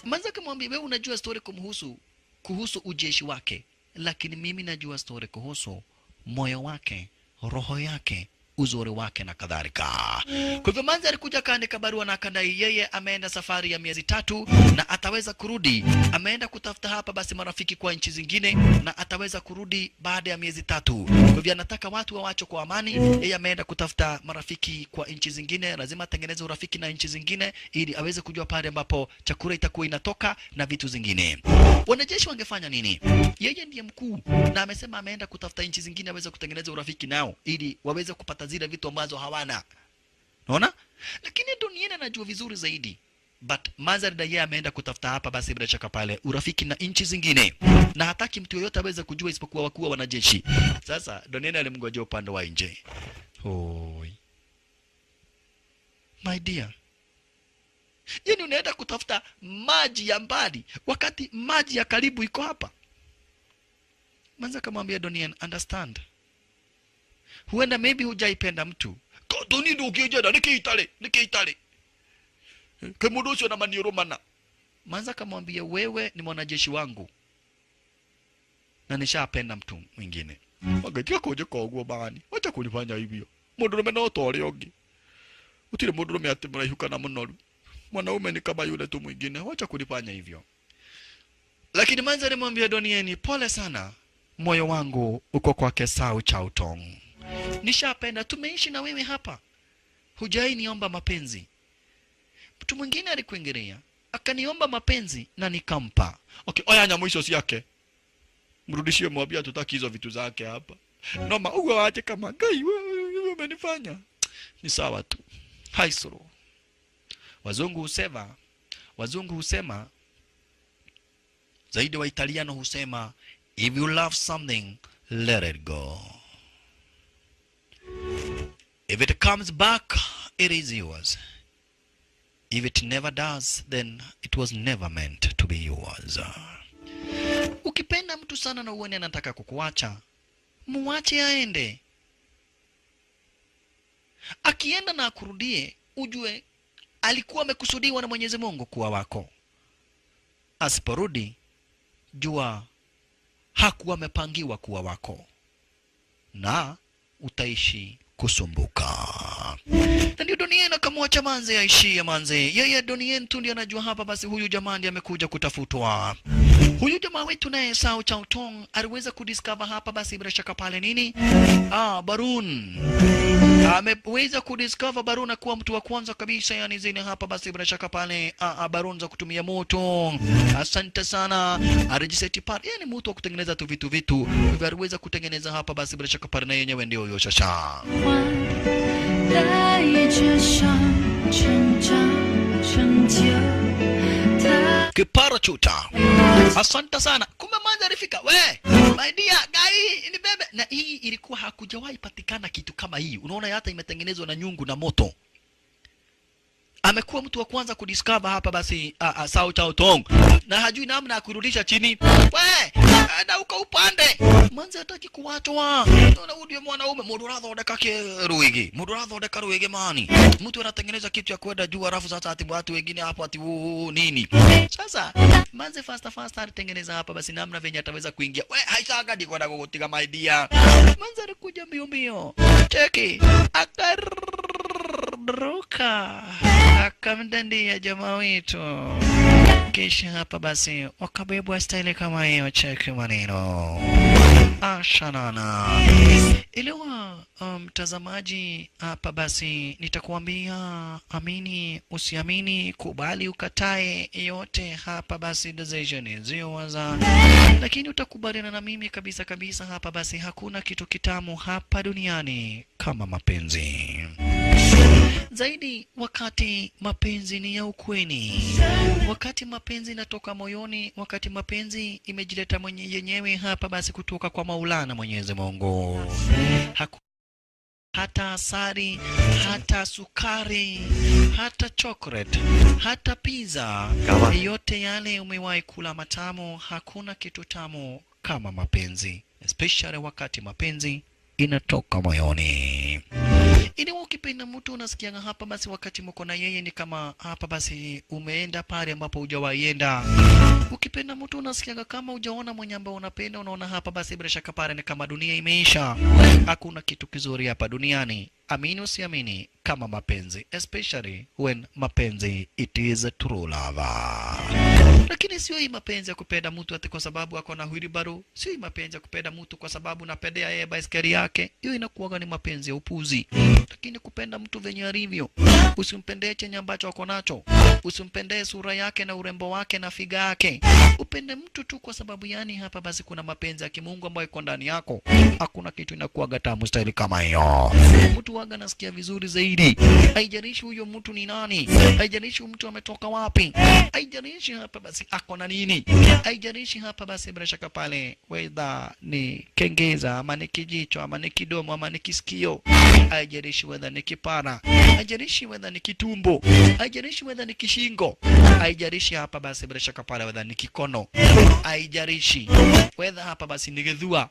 Manza kumwambia wewe unajua story kumhusu kuhusu ujeshi wake, lakini mimi najua story kuhusu moyo wake, roho yake, uzuri wake na kadhalika. Kwa hivyo Manzi alikuja akaandika barua na akadai yeye ameenda safari ya miezi 3 na ataweza kurudi. Ameenda kutafuta hapa basi marafiki kwa nchi zingine na ataweza kurudi baada ya miezi 3. Kwa hivyo anataka watu wawache kwa amani. Yeye ameenda kutafuta marafiki kwa nchi zingine, lazima atengeneze urafiki na nchi zingine ili aweze kujua pale ambapo chakula itakuwa inatoka na vitu zingine. Wanajeshi wangefanya nini? Yeye ndiye mkuu na amesema ameenda kutafuta nchi zingine aweze kutengeneza urafiki nao ili waweze kupata zile vitu ambazo hawana. Unaona? Lakini Doniena anajua vizuri zaidi. But Mazar yeye ameenda kutafuta hapa basi bila shaka pale urafiki na nchi zingine. Na hataki mtu yoyote aweze kujua isipokuwa wakuu wa wanajeshi. Sasa Doniena alimngojea upande wa nje. Hoi. My dear. Yaani unaenda kutafuta maji ya mbali wakati maji ya karibu iko hapa. Manza kamwambia Doniena, understand. Huenda maybe hujaipenda mtu. Doni ndukijenda nikiitale, nikiitale. Kemundu ucio na manioro mana. Manza kamwambia wewe ni mwanajeshi wangu. Na nishapenda mtu mwingine. Wagatia koje koguo bani. Wacha kunifanya hivyo. Mundurume no tore ongi. Utire mundurume ati mraihu kana munoru. Mwanaume ni kama yule tu mwingine. Wacha kunifanya hivyo. Lakini Manza alimwambia Donieni, pole sana. Moyo wangu uko kwake Sao Chao Tong. Nishapenda, tumeishi na wewe hapa. Hujai niomba mapenzi. Mtu mwingine alikuingilia, akaniomba mapenzi na nikampa. Okay, oya nyamu hizo si yake. Mrudishie, mwambie hatutaki hizo vitu zake hapa. Noma, uwe waache kama gai wewe umenifanya. Ni sawa tu. Haisoro. Wazungu husema zaidi wa Italiano husema, if you love something, let it go. If it comes back, it is yours. If it never does, then it was never meant to be yours. Ukipenda mtu sana na uone anataka kukuacha, muache aende. Akienda na akurudie, ujue alikuwa amekusudiwa na Mwenyezi Mungu kuwa wako. Asiporudi, jua hakuwa amepangiwa kuwa wako, na utaishi kusumbuka. Na ndio Donien akamwacha Manze aishie Manze. Yeye Donien tu ndiye anajua hapa basi huyu jamaa ndiye amekuja kutafutwa. Huyu jamaa wetu naye Sao Chao Tong aliweza kudiscover hapa basi bila shaka pale nini? Barun. Ameweza kudiscover Barun kuwa mtu wa kwanza kabisa, yani zile hapa basi bila shaka pale Barun za kutumia moto. Asante sana. Arejiseti pale. Yani mtu wa kutengeneza tu vitu. Hivyo aliweza kutengeneza hapa basi bila shaka pale na yenyewe ndio hiyo shasha. Kiparachuta. Asante sana. Kumbe Manza alifika. We, my dear guy, ni bebe. Na hii ilikuwa hakujawahi patikana kitu kama hii. Unaona hata imetengenezwa na nyungu na moto. Amekuwa mtu wa kwanza kudiscover hapa basi Sao Chao Tong. Na hajui namna ya kurudisha chini. We, na uko upande. Manze hataki kuachwa. Unaona huyu ndio mwanaume mundu arathondeka ruigi. Mundu arathondeka ruigi mani. Mtu anatengeneza kitu ya kwenda juu alafu sasa ati watu wengine hapo ati nini. Sasa Manze faster alitengeneza hapa basi namna venye ataweza kuingia. We, haisaka ndi kwenda kugutiga my dear. Manze alikuja mbio mbio. Cheki. Akaruka. Akamdandia jamaa wetu. Kisha hapa basi wakabebwa style kama hiyo. Cheki maneno. Ashanana. Elewa mtazamaji, hapa basi nitakuambia amini usiamini, kubali ukatae, yote hapa basi decision is yours. Lakini utakubaliana na mimi kabisa kabisa hapa basi hakuna kitu kitamu hapa duniani kama mapenzi. Zaidi wakati mapenzi ni ya ukweli, wakati mapenzi inatoka moyoni, wakati mapenzi imejileta mwenye yenyewe hapa basi kutoka kwa Maulana Mwenyezi Mungu. Hata asali, hata sukari, hata chocolate, hata pizza, yote yale umewahi kula matamu, hakuna kitu tamu kama mapenzi, especially wakati mapenzi inatoka moyoni. Ili ukipenda mtu unasikianga hapa basi wakati mko na yeye ni kama hapa basi umeenda pale ambapo hujawahi enda. Ukipenda mtu unasikianga kama hujaona mwenye ambao unapenda, unaona hapa basi bila shaka pale ni kama dunia imeisha. Hakuna kitu kizuri hapa duniani, amini usiamini, kama mapenzi, especially when mapenzi it is a true love. Lakini sio hii mapenzi ya kupenda mtu ati kwa sababu ako na wheelbarrow, sio hii mapenzi ya kupenda mtu kwa sababu napendea yeye baiskeli yake. Hiyo inakuwaga ni mapenzi ya upuzi. Lakini kupenda mtu venye alivyo, usimpendee chenye ambacho ako nacho, usimpendee sura yake na urembo wake na figa yake, upende mtu tu kwa sababu yani hapa basi kuna mapenzi ya kimungu ambayo iko ndani yako. Hakuna kitu inakuwaga tamu staili kama hiyo. Mtu waga nasikia vizuri zaidi, haijalishi huyo mtu ni nani, haijalishi mtu ametoka wapi, haijalishi hapa basi ako na nini, haijalishi hapa basi bila shaka pale whether ni kengeza ama ni kijicho ama ni kidomo ama ni kisikio, haijalishi whether ni kipara, haijalishi whether ni kitumbo, haijalishi whether ni kishingo, haijalishi hapa basi bila shaka pale whether ni kikono, haijalishi whether hapa basi ni githua,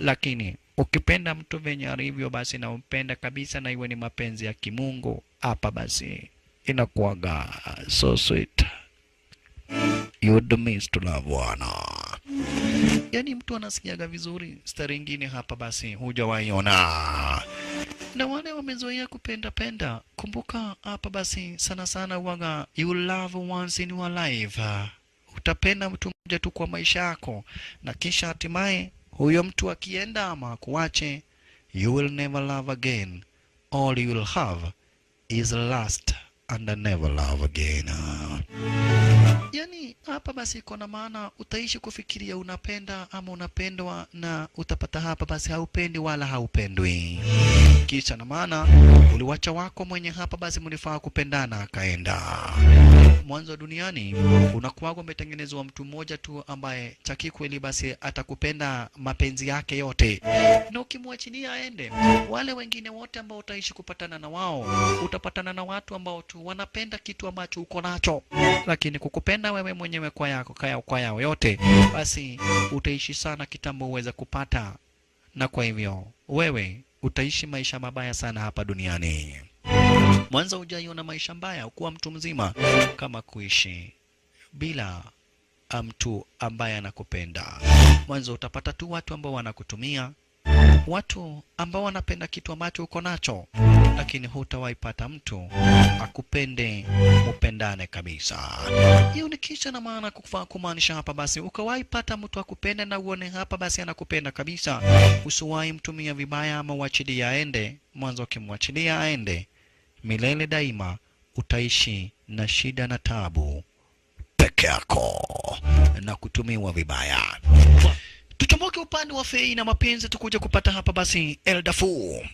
lakini ukipenda mtu venye alivyo basi na umpenda kabisa na iwe ni mapenzi ya kimungu, hapa basi inakuwaga so sweet, you'd miss to love one. Yani mtu anasikiaga vizuri, stari ingine hapa basi hujawahi ona. Na wale wamezoea kupenda penda, kumbuka hapa basi sana sana waga you love once in your life. Utapenda mtu mmoja tu kwa maisha yako, na kisha hatimaye huyo mtu akienda ama akuache, you will never love again. All you will have is lust and never love again. Yani hapa basi iko na maana utaishi kufikiria unapenda ama unapendwa, na utapata hapa basi haupendi wala haupendwi. Kisha na maana uliwacha wako mwenye hapa basi mlifaa kupendana akaenda. Mwanzo duniani unakuwaga umetengenezwa mtu mmoja tu ambaye cha kikweli basi atakupenda mapenzi yake yote, na ukimwachilia aende, wale wengine wote ambao utaishi kupatana na wao, utapatana na watu ambao tu wanapenda kitu ambacho uko nacho, lakini kukupenda wewe mwenyewe kwa yako kaya kwa yao yote, basi utaishi sana kitambo uweze kupata, na kwa hivyo wewe utaishi maisha mabaya sana hapa duniani. Mwanzo hujaiona maisha mbaya kuwa mtu mzima kama kuishi bila mtu ambaye anakupenda. Mwanzo utapata tu watu ambao wanakutumia, watu ambao wanapenda kitu ambacho uko nacho, lakini hutawahi pata mtu akupende mupendane kabisa. Hiyo ni kisha na maana kufaa kumaanisha hapa basi ukawahi pata mtu akupende na uone hapa basi anakupenda kabisa, usiwahi mtumia vibaya ama uachilie aende. Mwanzo ukimwachilia aende milele daima, utaishi na shida na tabu peke yako na kutumiwa vibaya. Tuchomoke upande wa fei na mapenzi, tukuja kupata hapa basi Eldafu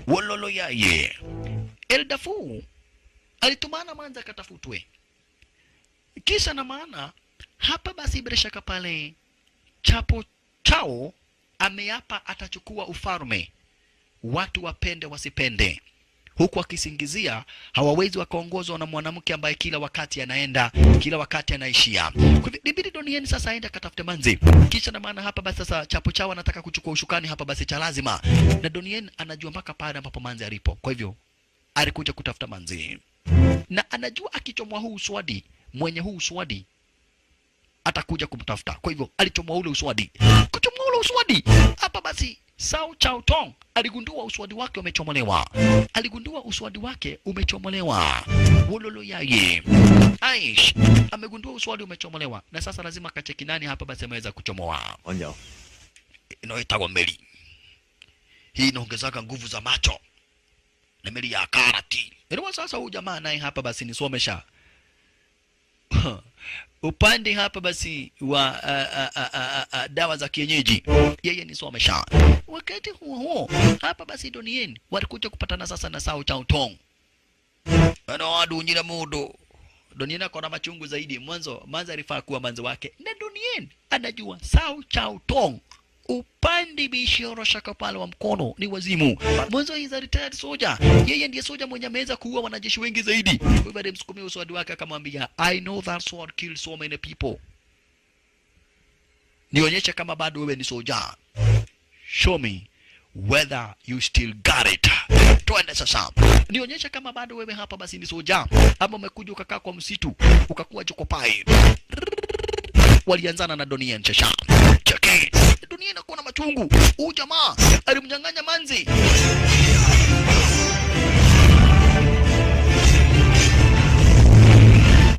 Wololo yaye. Eldafu alitumana manza akatafutwe, kisha na maana hapa basi bila shaka pale Chapo Chao ameapa atachukua ufalme, watu wapende wasipende, huku akisingizia hawawezi wakaongozwa na mwanamke ambaye kila wakati anaenda, kila wakati anaishia. Kwa hivyo ibidi Donieni sasa aende akatafute manzi, kisha na maana hapa basi sasa Chapo Chao anataka kuchukua ushukani hapa basi cha lazima, na Donien anajua mpaka pale ambapo manzi alipo. Kwa hivyo alikuja kutafuta manzi, na anajua akichomwa huu uswadi, mwenye huu uswadi atakuja kumtafuta. Kwa hivyo alichomoa ule uswadi, kuchomoa ule uswadi hapa basi Sao Chao Tong aligundua uswadi wake umechomolewa, aligundua uswadi wake umechomolewa. Wololo yaye Aish amegundua uswadi umechomolewa, na sasa lazima kacheki nani hapa basi ameweza kuchomoa. Onjo. Inaitwa meli hii, inaongezaka nguvu za macho na meli ya karati. Elewa sasa, huyu jamaa naye hapa basi nisomesha upande hapa basi wa dawa za kienyeji, yeye ni somesha. Wakati huo huo hapa basi Donien walikuja kupatana sasa na Sao Chao Tong. Ana wadunyira mundu. Donien akona machungu zaidi. Mwanzo manzi alifaa kuwa manzi wake, na Donien anajua Sao Chao Tong upande bishoro shaka pale wa mkono ni wazimu. Mwanzo is a retired soldier, yeye ndiye soja mwenye ameweza kuua wanajeshi wengi zaidi. Kwa hivyo alimsukumia uswadi wake akamwambia, I know that sword killed so many people, nionyeshe kama bado wewe ni soja, show me whether you still got it. Twende sasa, nionyeshe kama bado wewe hapa basi ni soja, ama umekuja ukakaa kwa msitu ukakuwa jokopai. Walianzana na Donien chesha cheki. Dunia inakuwa na machungu. Huyu jamaa alimnyang'anya manzi.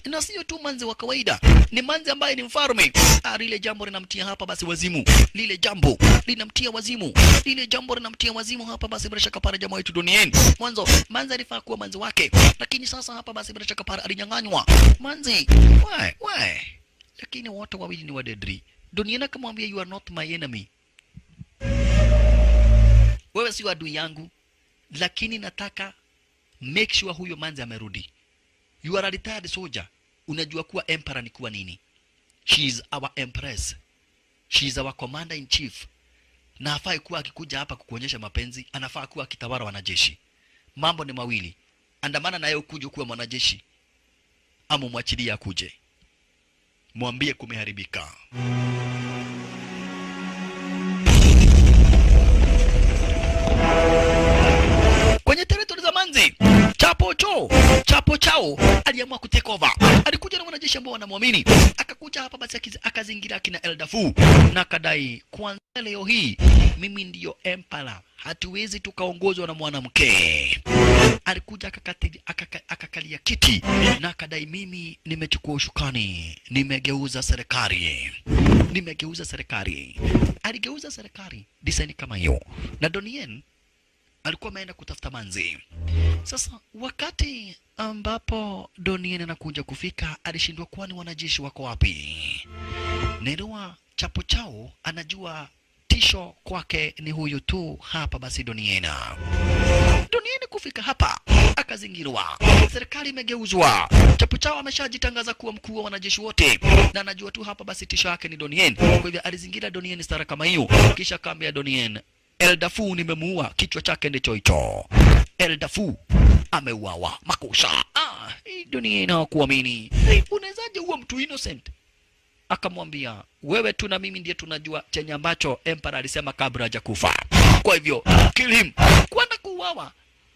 Na sio tu manzi wa kawaida, ni manzi ambaye ni mfalme. Lile jambo linamtia hapa basi wazimu. Lile jambo linamtia wazimu. Lile jambo linamtia wazimu hapa basi bila shaka pale jamaa wetu Donien. Mwanzo manzi alifaa kuwa manzi wake, lakini sasa hapa basi bila shaka pale alinyang'anywa manzi. We. Lakini wote wawili ni wadedri. Donien akamwambia, you are not my enemy, wewe si adui yangu, lakini nataka make sure huyo manzi amerudi. You are a retired soldier, unajua kuwa emperor ni kuwa nini. She is our empress, she is our commander in chief, na hafai kuwa akikuja hapa kukuonyesha mapenzi, anafaa kuwa akitawala wanajeshi. Mambo ni mawili, andamana naye ukuje kuwa mwanajeshi, ama mwachilie akuje, mwambie kumeharibika. Kwenye territory za manzi, Chapo Chao aliamua ku take over. Alikuja na wanajeshi ambao wanamwamini. Akakuja hapa basi akazingira kina Eldafu na akadai, kwanza leo hii mimi ndiyo emperor, hatuwezi tukaongozwa na mwanamke. Alikuja akakalia kiti na akadai, mimi nimechukua ushukani, nimegeuza serikali. Nimegeuza serikali. Aligeuza serikali design kama hiyo. Na Donien alikuwa ameenda kutafuta manzi. Sasa wakati ambapo Donien anakuja kufika, alishindwa kwani wanajeshi wako wapi. Naelewa Chapo Chao anajua tisho kwake ni huyu tu hapa basi Donien. Donien kufika hapa akazingirwa, serikali imegeuzwa. Chapo Chao ameshajitangaza kuwa mkuu wa wanajeshi wote, na anajua tu hapa basi tisho yake ni Donien. Kwa hivyo alizingira Donien stara kama hiyo, kisha akaambia Donien, Eldafu nimemuua, kichwa chake ndicho hicho. Eldafu ameuawa makosa. Hii dunia inakuamini. Unawezaje uwe mtu innocent? Akamwambia, wewe tu na mimi ndiye tunajua chenye ambacho emperor alisema kabla hajakufa. Kwa hivyo kill him. Kwenda kuuawa.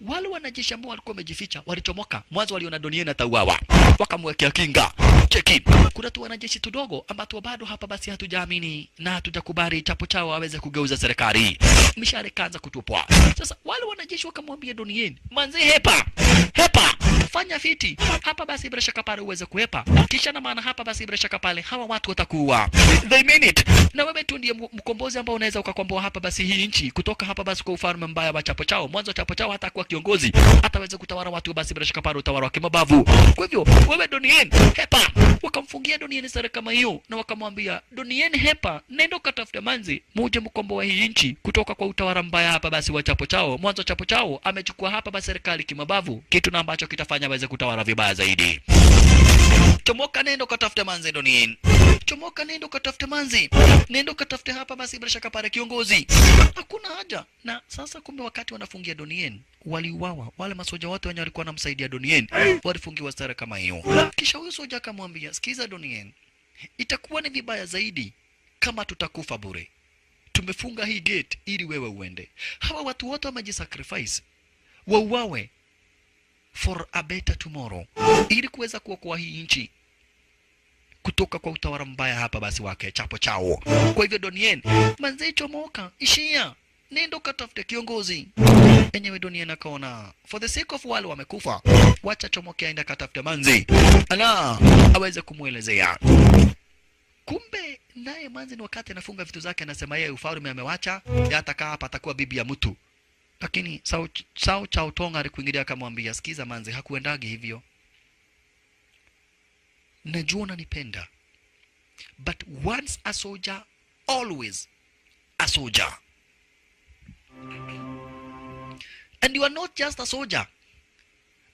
Wale wanajeshi ambao walikuwa wamejificha walichomoka. Mwanzo waliona Donien atauawa, wakamwekea kinga. Cheki, kuna tu wanajeshi tudogo ambao bado hapa basi hatujaamini na hatujakubali Chapo Chao aweze kugeuza serikali. Mishale kaanza kutupwa. Sasa wale wanajeshi wakamwambia Donien, manzi hepa, hepa, fanya fiti hapa basi bila shaka pale uweze kuhepa. Kisha na maana hapa basi bila shaka pale hawa watu watakuua. They mean it. Na wewe tu ndiye mkombozi ambao unaweza ukakomboa hapa basi hii nchi kutoka hapa basi kwa ufalme mbaya wa Chapo Chao. Mwanzo Chapo Chao hata kuwa kiongozi, hataweza kutawala watu basi bila shaka pale utawala wa kimabavu. Kwa hivyo wewe Donien hepa. Wakamfungia Donien sare kama hiyo na wakamwambia, Donien hepa, nenda katafute manzi muje mkomboe hii nchi kutoka kwa utawala mbaya hapa basi wa Chapo Chao. Mwanzo Chapo Chao amechukua hapa basi serikali kimabavu, kitu na ambacho kitafanya aweze kutawala vibaya zaidi. Chomoka nenda katafute manzi Donien. Chomoka nenda katafute manzi. Nenda katafute hapa basi bila shaka pale kiongozi. Hakuna haja. Na sasa kumbe wakati wanafungia Donien waliuawa. Wale masoja wote wenye walikuwa wanamsaidia Donien walifungiwa stara kama hiyo. Kisha huyo soja akamwambia, sikiza Donien, itakuwa ni vibaya zaidi kama tutakufa bure. Tumefunga hii gate ili wewe uende. Hawa watu wote wamejisacrifice, wauawe for a better tomorrow, ili kuweza kuokoa hii nchi kutoka kwa utawala mbaya hapa basi wake Chapo Chao. Kwa hivyo Donien, manze chomoka, ishia, nenda katafute kiongozi. Enyewe Donien akaona for the sake of wale wamekufa, wacha chomoke aenda katafute manzi ala aweze kumuelezea. Kumbe naye manzi ni wakati anafunga vitu zake, anasema yeye ufalme amewacha, hatakaa hapa, atakuwa bibi ya mtu. Lakini Sao Chao Tong alikuingilia akamwambia, sikiza manzi, hakuendagi hivyo. Najua unanipenda, but once a soldier, always a soldier. And you are not just a soldier.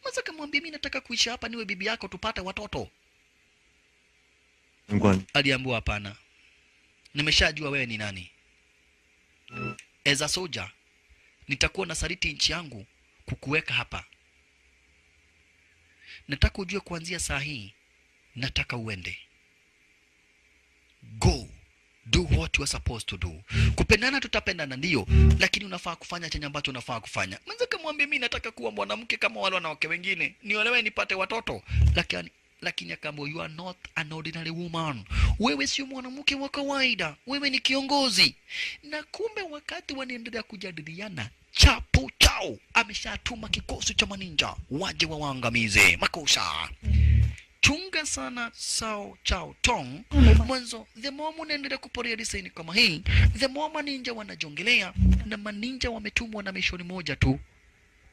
Manze akamwambia mimi nataka kuishi hapa niwe bibi yako tupate watoto. Aliambiwa hapana. Nimeshajua wewe ni nani. As a soldier nitakuwa nasaliti nchi yangu kukuweka hapa. Nataka ujue kuanzia saa hii nataka uende. Go. Do what you are supposed to do. Kupendana tutapendana ndio, lakini unafaa kufanya chenye ambacho unafaa kufanya. Mwanzo kamwambia mimi nataka kuwa mwanamke kama wale wanawake wengine, niolewe nipate watoto. Lakini akaambiwa you are not an ordinary woman. Wewe sio mwanamke wa kawaida, wewe ni kiongozi. Na kumbe wakati wanaendelea kujadiliana, Chapo Chao ameshatuma kikosi cha maninja waje wawaangamize. Makosa. Chunga sana Sao Chao Tong. Mwanzo, the more munaendelea kuporea design kama hii, the more maninja wanajongelea, na maninja wametumwa na mishoni moja tu,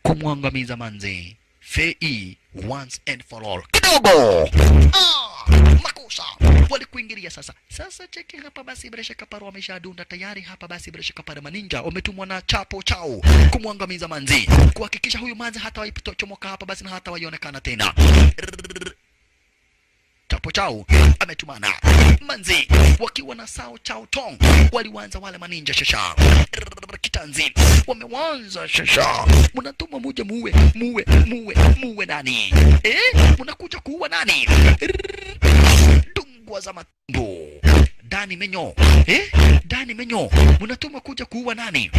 kumwangamiza manze Fei once and for all. Kidogo. Makosa. Walikuingilia sasa. Sasa cheki hapa basi bila shaka paro wameshadunda tayari hapa basi bila shaka paro maninja wametumwa na Chapo Chao kumwangamiza manzi, kuhakikisha huyu manzi hata waitochomoka hapa basi na hata waionekana tena. Chapo Chao ametumana manzi wakiwa na Sao Chao Tong, walianza wale maninja shasha kitanzi, wameanza shasha. Mnatuma muje muwe muwe muwe muwe nani? Mnakuja kuua nani? Dungwa za matumbo. Dani menyo. Dani menyo. Mnatuma kuja kuua nani?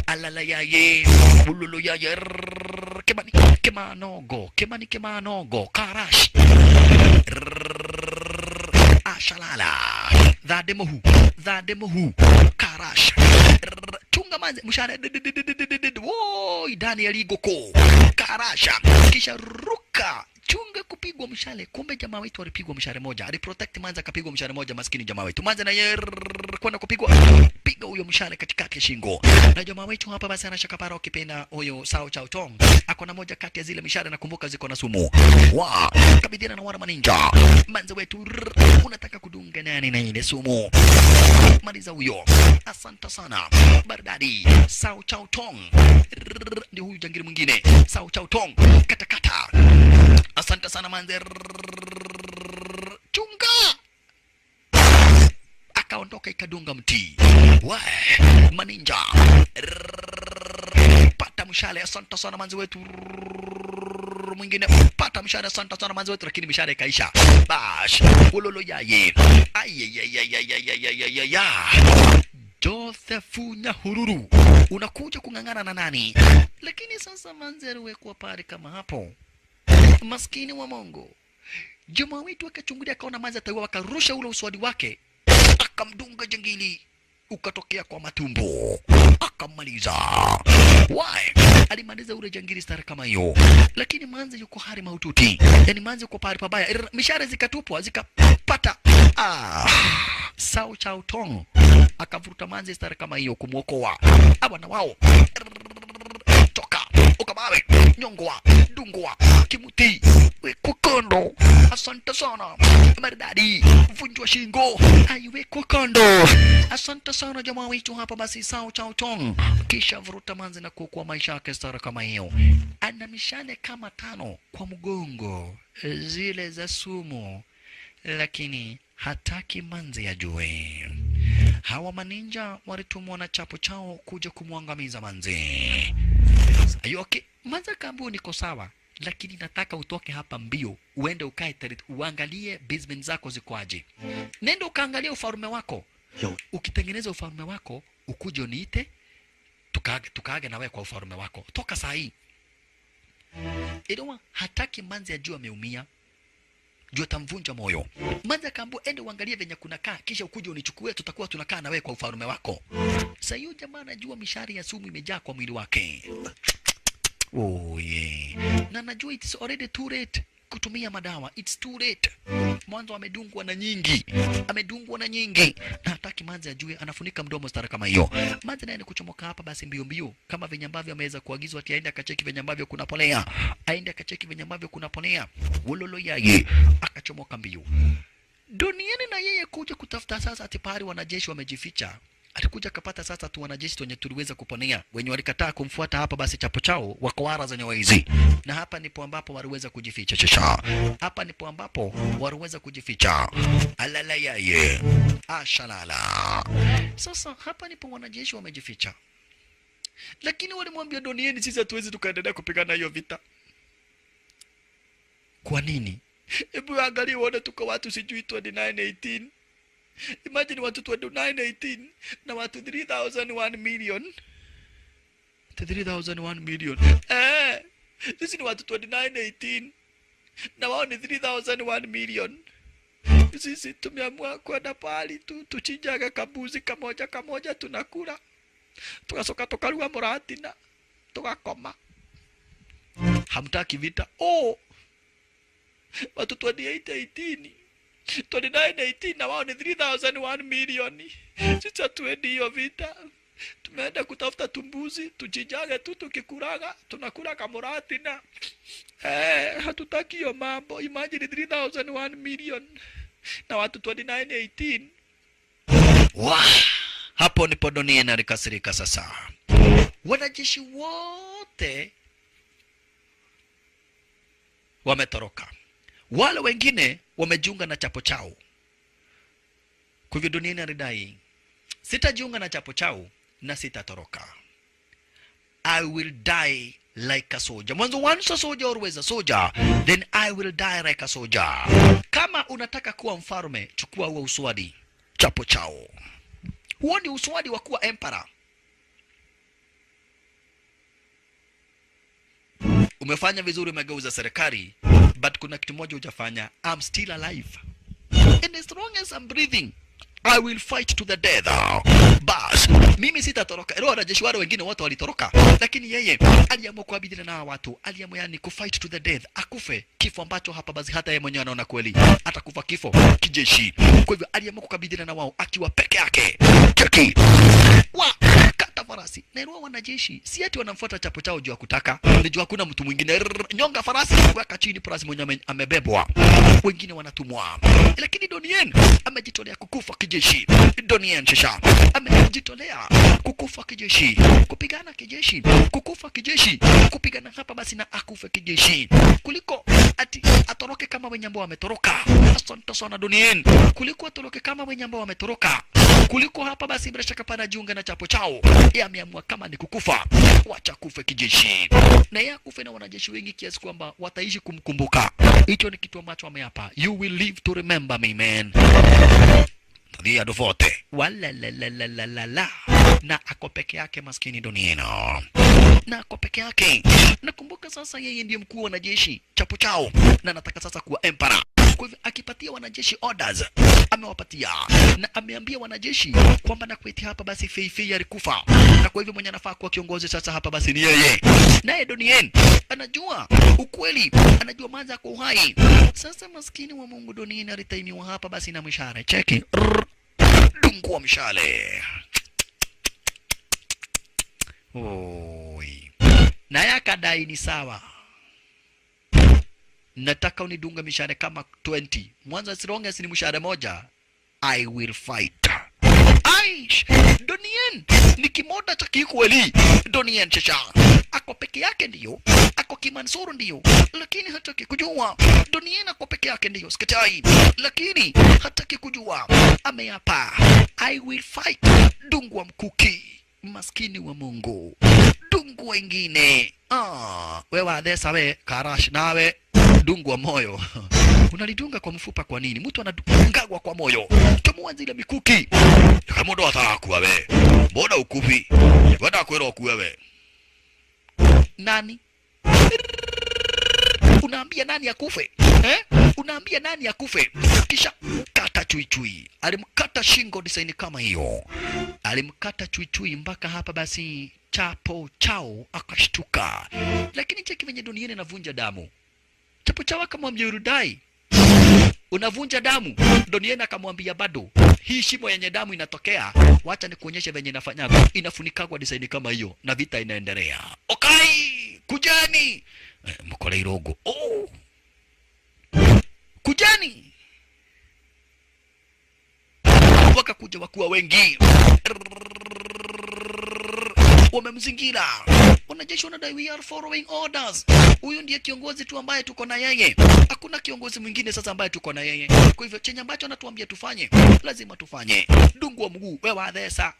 Alala yaye, bululu yaye, kemani kemanogo, kemani kemanogo, karash. Ashalala. Dhademohu, dhademohu, karash. Chunga manze, mshare, woi, Daniel Igoko, karasha. Kisha ruka. Chunga kupigwa mshale. Kumbe jamaa wetu alipigwa mshale moja. Aliprotect manza akapigwa mshale moja, maskini jamaa wetu. Manza na yeye kwenda kupigwa, piga huyo mshale katikati ya shingo. Na jamaa wetu hapa basi anashaka para ukipenda huyo Sao Chao Tong. Ako na moja kati ya zile mishale nakumbuka ziko na sumu. Wa, kabidhiana na wana maninja. Manza wetu unataka kudunga nani na ile sumu? Maliza huyo. Asante sana. Bardadi. Sao Chao Tong. Ndio huyu jangili mwingine. Sao Chao Tong. Kata kata. Asante sana manze. Chunga. Akaondoka ikadunga mti. Wa maninja. Pata mshale. Asante sana manze wetu. Mwingine pata mshale. Asante sana manze wetu, lakini mshale ikaisha. Bash. Ulolo yaye. Ayayayayayayayaya. Joseph Nyahururu, unakuja kung'ang'ana na nani? Lakini sasa manze aliwekwa pale kama hapo. Maskini wa Mungu. Jamaa wetu akachungulia akaona manze ataiwa, akarusha ule uswadi wake, akamdunga jangili ukatokea kwa matumbo, akamaliza. Why? Alimaliza ule jangili stara kama hiyo. Lakini manze yuko hali mahututi. Yani manze yuko pale pabaya. Mishare zikatupwa zikapata. Sao Chao Tong akavuruta manze stara kama hiyo kumuokoa. Awa na wao. Toka ukamawe, nyongwa, dungwa, kimuti, wekwa kando. Asante sana maridadi, vunjwa shingo, aiwekwa kando. Asante sana jamaa wetu hapa basi Sao Chao Tong. Kisha vuruta manze na kuokoa maisha yake stara kama hiyo. Ana mishale kama 5 kwa mgongo, zile za sumu, lakini hataki manze ajue. Hawa maninja walitumwa na Chapo Chao kuja kumwangamiza manze. Ayoke, manze kambu niko sawa, lakini nataka utoke hapa mbio, uende ukae uangalie basement zako zikoaje. Nenda ukaangalie ufalme wako. Ukitengeneza ufalme wako, ukuje uniite, tukaage na wewe kwa ufalme wako. Toka saa hii. Elewa, hataki manze ajue ameumia. Juu atamvunja moyo. Manze akaambiwa ende uangalie venye kunakaa, kisha ukuje unichukue, tutakuwa tunakaa na wewe kwa ufalme wako. Sasa hiyo jamaa anajua mishari ya sumu imejaa kwa mwili wake. Oh yeah. Na najua it's already too late kutumia madawa. It's too late. Mwanzo amedungwa na nyingi. Amedungwa na nyingi. Na hataki manze ajue, anafunika mdomo stara kama hiyo. Manze naye ni kuchomoka hapa basi mbio mbio, kama venye ambavyo ameweza kuagizwa ati aende akacheki venye ambavyo kuna polea. Aende akacheki venye ambavyo kuna polea. Wololo yaye. Akachomoka mbio. Duniani na yeye kuja kutafuta sasa ati pahali wanajeshi wamejificha. Alikuja akapata sasa tu wanajeshi wenye tuliweza kuponea, wenye walikataa kumfuata hapa basi chapo chao wako wara zenye waizi. Na hapa ndipo ambapo waliweza kujificha chesha. Hapa ndipo ambapo waliweza kujificha. Alala yaye. Ashalala. Sasa hapa ndipo wanajeshi wamejificha. Lakini walimwambia Donieni, sisi hatuwezi tukaendelea kupigana hiyo vita. Kwa nini? Hebu angalia uone tuko watu sijui 2918. Imagine watu 2918 na watu 3001 million. 3001 million. Sisi ni watu 2918 na wao ni 3001 million. Sisi tumeamua kwenda pahali tu tuchinjaga kabuzi kamoja kamoja tunakula. Tukasoka tukarua muratina tukakoma. Hamtaki vita. Oh. Watu 2818 2918 na wao ni 3001 milioni. Sisi hatuendi hiyo vita. Tumeenda kutafuta tumbuzi tuchinjage tu, tukikuraga tunakula kamuratina. Hatutaki hiyo mambo. Imagine 3001 million na watu 2918. Wow. Hapo ndipo Donien alikasirika sasa. Wanajeshi wote wametoroka. Wale wengine wamejiunga na chapo chao. Kwa hivyo Donien alidai, sitajiunga na chapo chao na sitatoroka. I will die like a soldier. Mwanzo once a soldier always a soldier, then I will die like a soldier. Kama unataka kuwa mfalme, chukua huo uswadi chapo chao. Huo ni uswadi wa kuwa emperor. Umefanya vizuri, umegeuza serikali, but kuna kitu moja hujafanya. I'm still alive. And as long as I'm breathing, I will fight to the death. Bas, mimi sitatoroka. Ero wanajeshi wale wengine wote walitoroka, lakini yeye aliamua kuabidhiana na watu. Aliamua yani kufight to the death, akufe kifo ambacho hapa basi hata yeye mwenyewe anaona kweli atakufa kifo kijeshi. Kwa hivyo aliamua kukabidhiana na wao akiwa peke yake. Cheki. Wa kata farasi. Na ero wanajeshi si ati wanamfuata chapo chao juu ya kutaka, ni juu hakuna mtu mwingine. Nyonga farasi, weka chini farasi mwenyewe amebebwa. Wengine wanatumwa. Lakini Donien amejitolea kukufa kijeshi. Donien shasha amejitolea kukufa kijeshi, kupigana kijeshi, kukufa kijeshi, kupigana hapa basi na akufe kijeshi, kuliko ati atoroke kama wenye ambao wametoroka. Asante sana Donien. Kuliko atoroke kama wenye ambao wametoroka, kuliko hapa basi bila shaka pana jiunga na chapo chao. Yeye ameamua kama ni kukufa, wacha kufe kijeshi, na yeye akufe na wanajeshi wengi kiasi kwamba wataishi kumkumbuka. Hicho ni kitu ambacho ameapa. You will live to remember me, man. Tabia dovote. Wala la la la la la la. Na ako peke yake maskini Donieno. Na ako peke yake. Nakumbuka sasa yeye ndiye mkuu wa wanajeshi chapo chao, na anataka sasa kuwa emperor. Kwa hivyo akipatia wanajeshi orders, amewapatia na ameambia wanajeshi kwamba na kuiti hapa basi Fei Fei alikufa, na kwa hivyo mwenye anafaa kuwa kiongozi sasa hapa basi ni yeye. Naye Donien anajua ukweli, anajua manza kwa uhai. Sasa maskini wa Mungu Donien alitaimiwa hapa basi na mshale. Cheki. Dungua mshale. Oi. Na yakadai ni sawa. Nataka unidunga mishale kama 20. Mwanzo as long as ni mshale moja, I will fight. Aish, Donien ni kimoda cha kikweli. Donien chacha ako peke yake ndiyo, ako kimansuru ndiyo, lakini hataki kujua. Donien ako peke yake ndiyo, sikatai, lakini hataki kujua. Ameapa, I will fight. Dungwa mkuki, maskini wa Mungu. Dungu wengine. Wewe adesa we karash nawe dungwa moyo. Unalidunga kwa mfupa kwa nini? Mtu anadungagwa kwa moyo. Chomoa zile mikuki. Kama ndo atakuwa we. Mbona ukufi? Wenda kwero ukuwe we. Nani? Unaambia nani akufe? Eh? Unaambia nani akufe? Kisha kata chui chui. Alimkata shingo design kama hiyo. Alimkata chui chui mpaka hapa basi chapo chao akashtuka. Lakini cheki venye duniani inavunja damu. Chapo chao akamwambia urudai. Unavunja damu. Doniena akamwambia bado. Hii shimo yenye damu inatokea. Wacha nikuonyeshe venye inafanya. Inafunikagwa design kama hiyo na vita inaendelea. Okay, kujani. Mkole irogo. Oh. Kujani. Wakakuja wakuwa wengi, wamemzingira. Wanajeshi wanadai we are following orders. Huyu ndiye kiongozi tu ambaye tuko na yeye, hakuna kiongozi mwingine sasa ambaye tuko na yeye. Kwa hivyo chenye ambacho anatuambia tufanye lazima tufanye. Dungu wa mguu wewe wathesa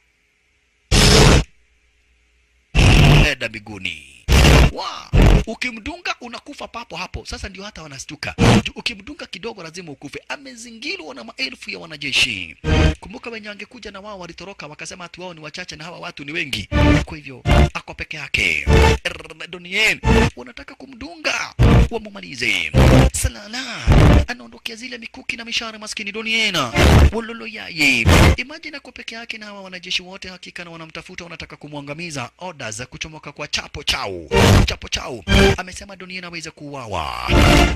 enda mbinguni. Wa, ukimdunga unakufa papo hapo. Sasa ndio hata wanastuka. Ukimdunga kidogo lazima ukufe. Amezingirwa na maelfu ya wanajeshi. Kumbuka wenye angekuja na wao walitoroka wakasema watu wao ni wachache na hawa watu ni wengi. Kwa hivyo ako peke yake. Donnie wanataka kumdunga wamumalize. Salala anaondokea zile mikuki na mishare maskini Donnie wololo yaye. Imagine ako peke yake na hawa wanajeshi wote hakika na wanamtafuta wanataka kumwangamiza. Orders za kuchomoka kwa chapo chao. Chapo chao amesema Donnie anaweza kuuawa.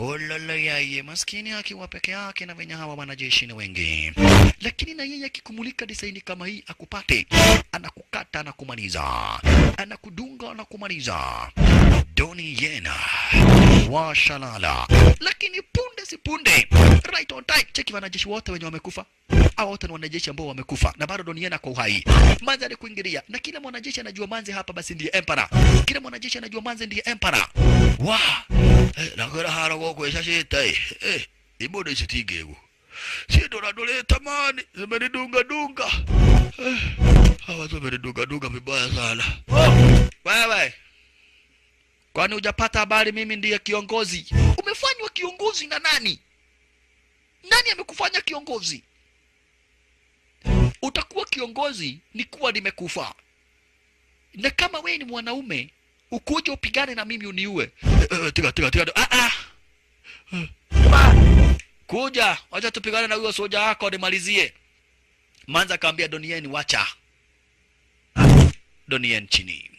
Ololo yaye maskini akiwa peke yake na venye hawa wanajeshi ni wengi. Lakini na yeye akikumulika design kama hii akupate, anakukata na kumaliza, anakudunga na kumaliza. Donnie Yen washalala. Lakini punde si punde, right on time, cheki wanajeshi wote wenye wamekufa. Hao wote ni wanajeshi ambao wamekufa na bado Donnie Yen ako uhai. Manze alikuingilia na kila mwanajeshi anajua Manze hapa basi ndiye emperor. Kila mwanajeshi anajua Manze ndiye emperor. Wa Nakora haro gokwesha shita ibodo isitigego. Sio ndo tamani zimenidunga dunga. Hawa zimenidunga dunga vibaya sana. Wewe, kwani hujapata habari mimi ndiye kiongozi? Umefanywa kiongozi na nani? Nani amekufanya kiongozi? Utakuwa kiongozi ni kuwa nimekufa. Na kama wewe ni mwanaume, ukuje upigane na mimi uniue. Tiga tiga tiga. Ah ah. Kuja, wacha tupigane na huyo soja wako nimalizie. Manza akaambia Donnie Yen wacha. Donnie Yen chini.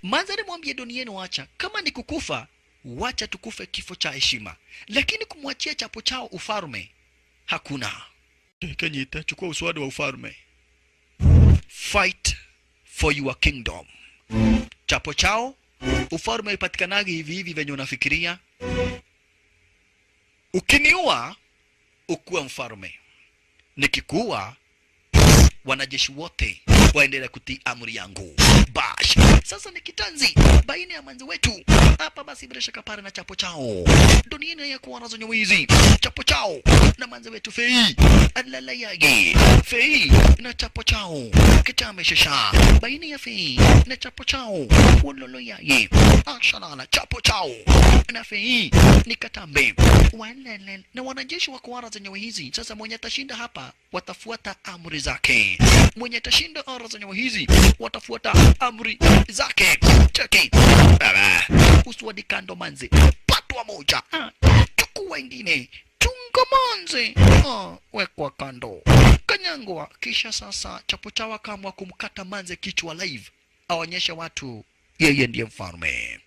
Manza alimwambia Donnie Yen wacha, kama ni kukufa, wacha tukufe kifo cha heshima. Lakini kumwachia chapo chao ufalme hakuna. Kenyita, chukua uswadi wa ufalme. Fight for your kingdom. Chapo chao, ufalme ipatikanagi hivi hivi venye unafikiria. Ukiniua, ukuwa mfalme. Nikikuua, wanajeshi wote waendelea kutii amri yangu. Bash. Sasa ni kitanzi baina ya manzi wetu hapa basi bila shaka pale na chapo chao. Dunia ya kuwa nazo nyewizi. Chapo chao na manzi wetu Fei. Alala yage. Fei na chapo chao. Kitame shesha. Baina ya Fei na chapo chao. Wololo yage. Ashalala chapo chao na Fei ni katambe. Walele. Na wanajeshi wa kuara zenyewe hizi. Sasa mwenye atashinda hapa watafuata amri zake. Mwenye atashinda ara zenyewe hizi watafuata amri zake. Cheki. Uswadi kando manze. Patwa moja. Chukua ingine. Chunga manze. Wekwa kando. Kanyangwa. Kisha sasa chapo chawa kamwa kumkata manze kichwa live. Aonyeshe watu yeye ndiye mfalme.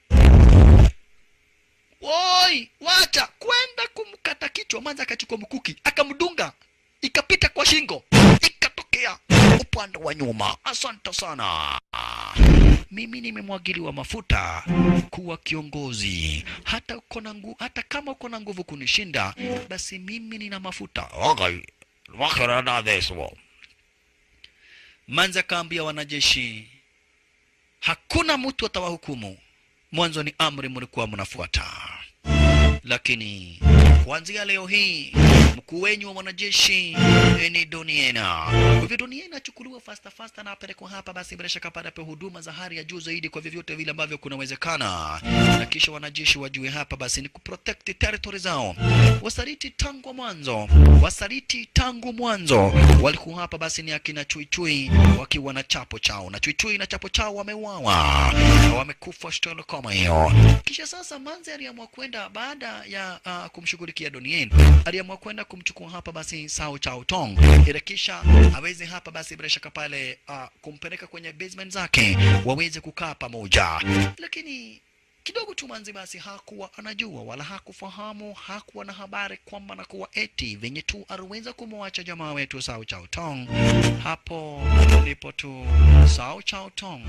Woi, wacha kwenda kumkata kichwa. Manze akachukua mkuki, akamdunga. Ikapita kwa shingo. Ikatokea upande wa nyuma. Asante sana. Mimi nimemwagiliwa mafuta kuwa kiongozi. Hata uko na nguvu, hata kama uko na nguvu kunishinda, basi mimi nina mafuta. Okay. Manza kaambia wanajeshi, hakuna mtu atawahukumu. Mwanzo ni amri mlikuwa mnafuata. Lakini kuanzia leo hii mkuu wenu wa wanajeshi ni Donnie Yen. Kwa hivyo Donnie Yen achukuliwa faster faster na apelekwa hapa basi bila shaka pale huduma za hali ya juu zaidi kwa vyovyote vile ambavyo kunawezekana. Na kisha wanajeshi wajue hapa basi ni kuprotect territory zao. Wasaliti tangu mwanzo, wasaliti tangu mwanzo walikuwa hapa basi ni akina Chui Chui wakiwa na chapo chao, na Chui Chui na chapo chao wameuawa, wamekufa shtolo kama hiyo. Kisha sasa Manze aliamua kwenda baada ya kumshughulikia Donnie Yen, aliamua kwenda kumchukua hapa basi Sao Chao Tong ili kisha aweze hapa basi bila shaka pale kumpeleka kwenye basement zake waweze kukaa pamoja. Lakini Kidogo tu manzi basi hakuwa anajua wala hakufahamu, hakuwa na habari kwamba na kuwa eti venye tu aliweza kumwacha jamaa wetu Sao Chao Tong. Hapo ndipo tu Sao Chao Tong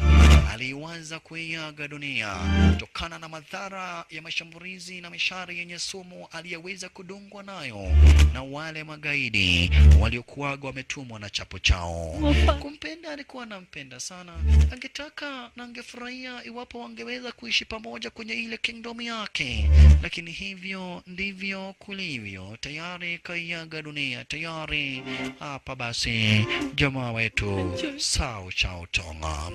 alianza kuiaga dunia kutokana na madhara ya mashambulizi na mishari yenye sumu aliyeweza kudungwa nayo na wale magaidi waliokuwa wametumwa na Chapo Chao. Kumpenda alikuwa anampenda sana, angetaka na angefurahia iwapo wangeweza kuishi pamoja kwenye ile kingdom yake, lakini hivyo ndivyo kulivyo, tayari kaiaga dunia tayari. Hapa basi jamaa wetu Sao Chao Tonga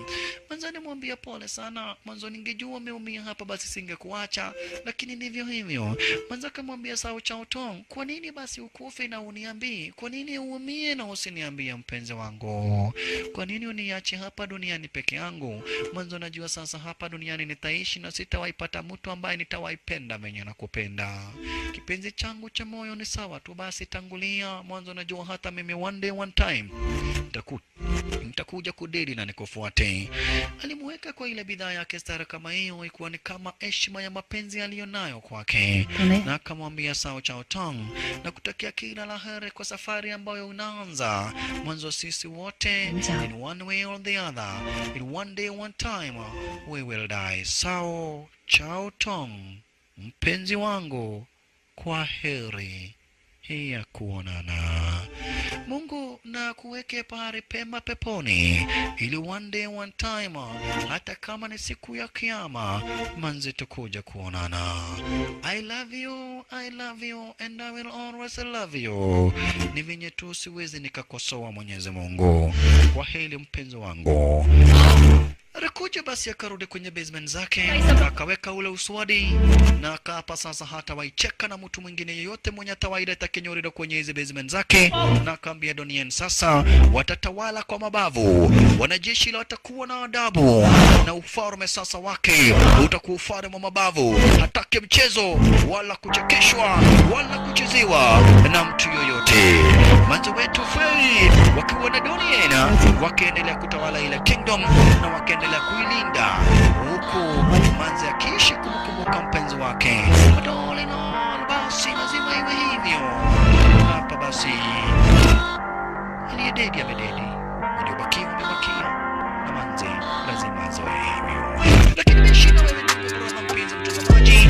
mwanzo nimwambia pole sana, mwanzo ningejua umeumia hapa basi singekuacha, lakini ndivyo hivyo. Mwanzo akamwambia Sao Chao Tong, kwa nini basi ukufe na uniambii? Kwa nini uumie na usiniambie mpenzi wangu? Kwa nini uniache hapa duniani peke yangu? Mwanzo najua sasa hapa duniani nitaishi na sitawaipata mtu ambaye nitawaipenda venye nakupenda. Kipenzi changu cha moyo ni sawa tu basi, tangulia. Mwanzo najua hata mimi one day one time nitakuja kudedi na nikufuate. Alimuweka kwa ile bidhaa yake stara kama hiyo, ikuwa ni kama heshima ya mapenzi aliyonayo kwake, na akamwambia Sao Chao Tong, na kutakia kila la heri kwa safari ambayo unaanza. Mwanzo sisi wote in one way or the other, in one day one time we will die. Sao Chao Tong, mpenzi wangu, kwa heri ya kuonana. Mungu na kuweke pahali pema peponi, ili one day one time, hata kama ni siku ya kiyama, manzi tukuja kuonana. I love you, I love you and I will always love you. Ni venye tu siwezi nikakosoa Mwenyezi Mungu. Kwa heri mpenzi wangu. Alikuja basi akarudi kwenye basement zake, akaweka ule uswadi na akaapa sasa hata waicheka na mtu mwingine yeyote mwenye atawaileta kinyoriro kwenye hizi basement zake, na akaambia Donien sasa watatawala kwa mabavu, wanajeshi la watakuwa na adabu, na ufalme sasa wake utakuwa ufalme wa mabavu. Hataki mchezo wala kuchekeshwa wala kuchezewa na mtu yoyote. Manzo wetu Fei wakiwa na Donien wakiendelea kutawala ile kingdom na wakiendelea kuilinda, huku manzi akiishi kumkumbuka mpenzi wake. But all in all, basi lazima iwe hivyo. Hapa basi aliyededi amededi, waliobakia wamebakia, na manzi lazima azoe hivyo. Lakini mimi na wewe ndugu brother mpenzi mtazamaji,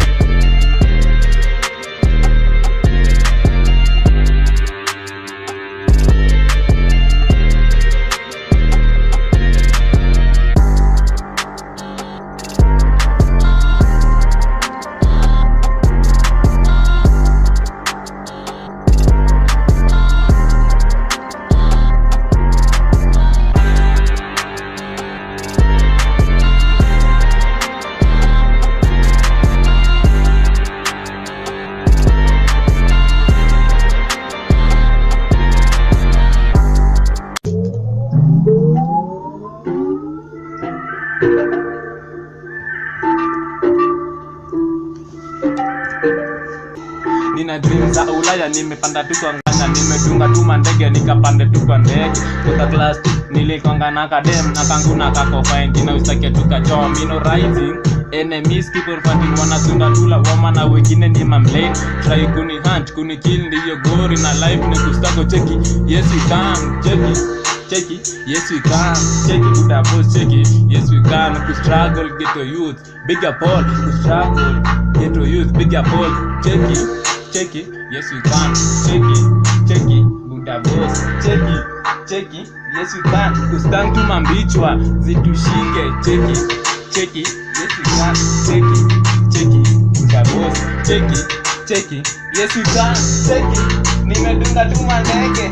Nina dream za Ulaya, nimepanda tu kwa nganya, nimedunga tu mandege, nikapande tu kwa ndege. Kutoka class 2 nilikonga na kadem na kangu na kako fine, jina usitake tukachoma mino rising. Enemies keep on fighting, wanasunda tula wama na wengine ni mamlane. Try kuni hunt, kuni kill ndiyo gori na life ni kustako cheki. Yes you can, cheki. Cheki, yes we can, cheki buda boss cheki, yes we can, ku struggle ghetto youth, bigger Paul, ku struggle ghetto youth, bigger Paul, cheki, cheki, yes we can, cheki, cheki, buda boss, cheki, cheki, yes we can, ku stand tu mambichwa, zitushike, cheki, cheki, yes we can, cheki, cheki, buda boss, cheki, cheki, yes we can, cheki, nimedunga tu mandege.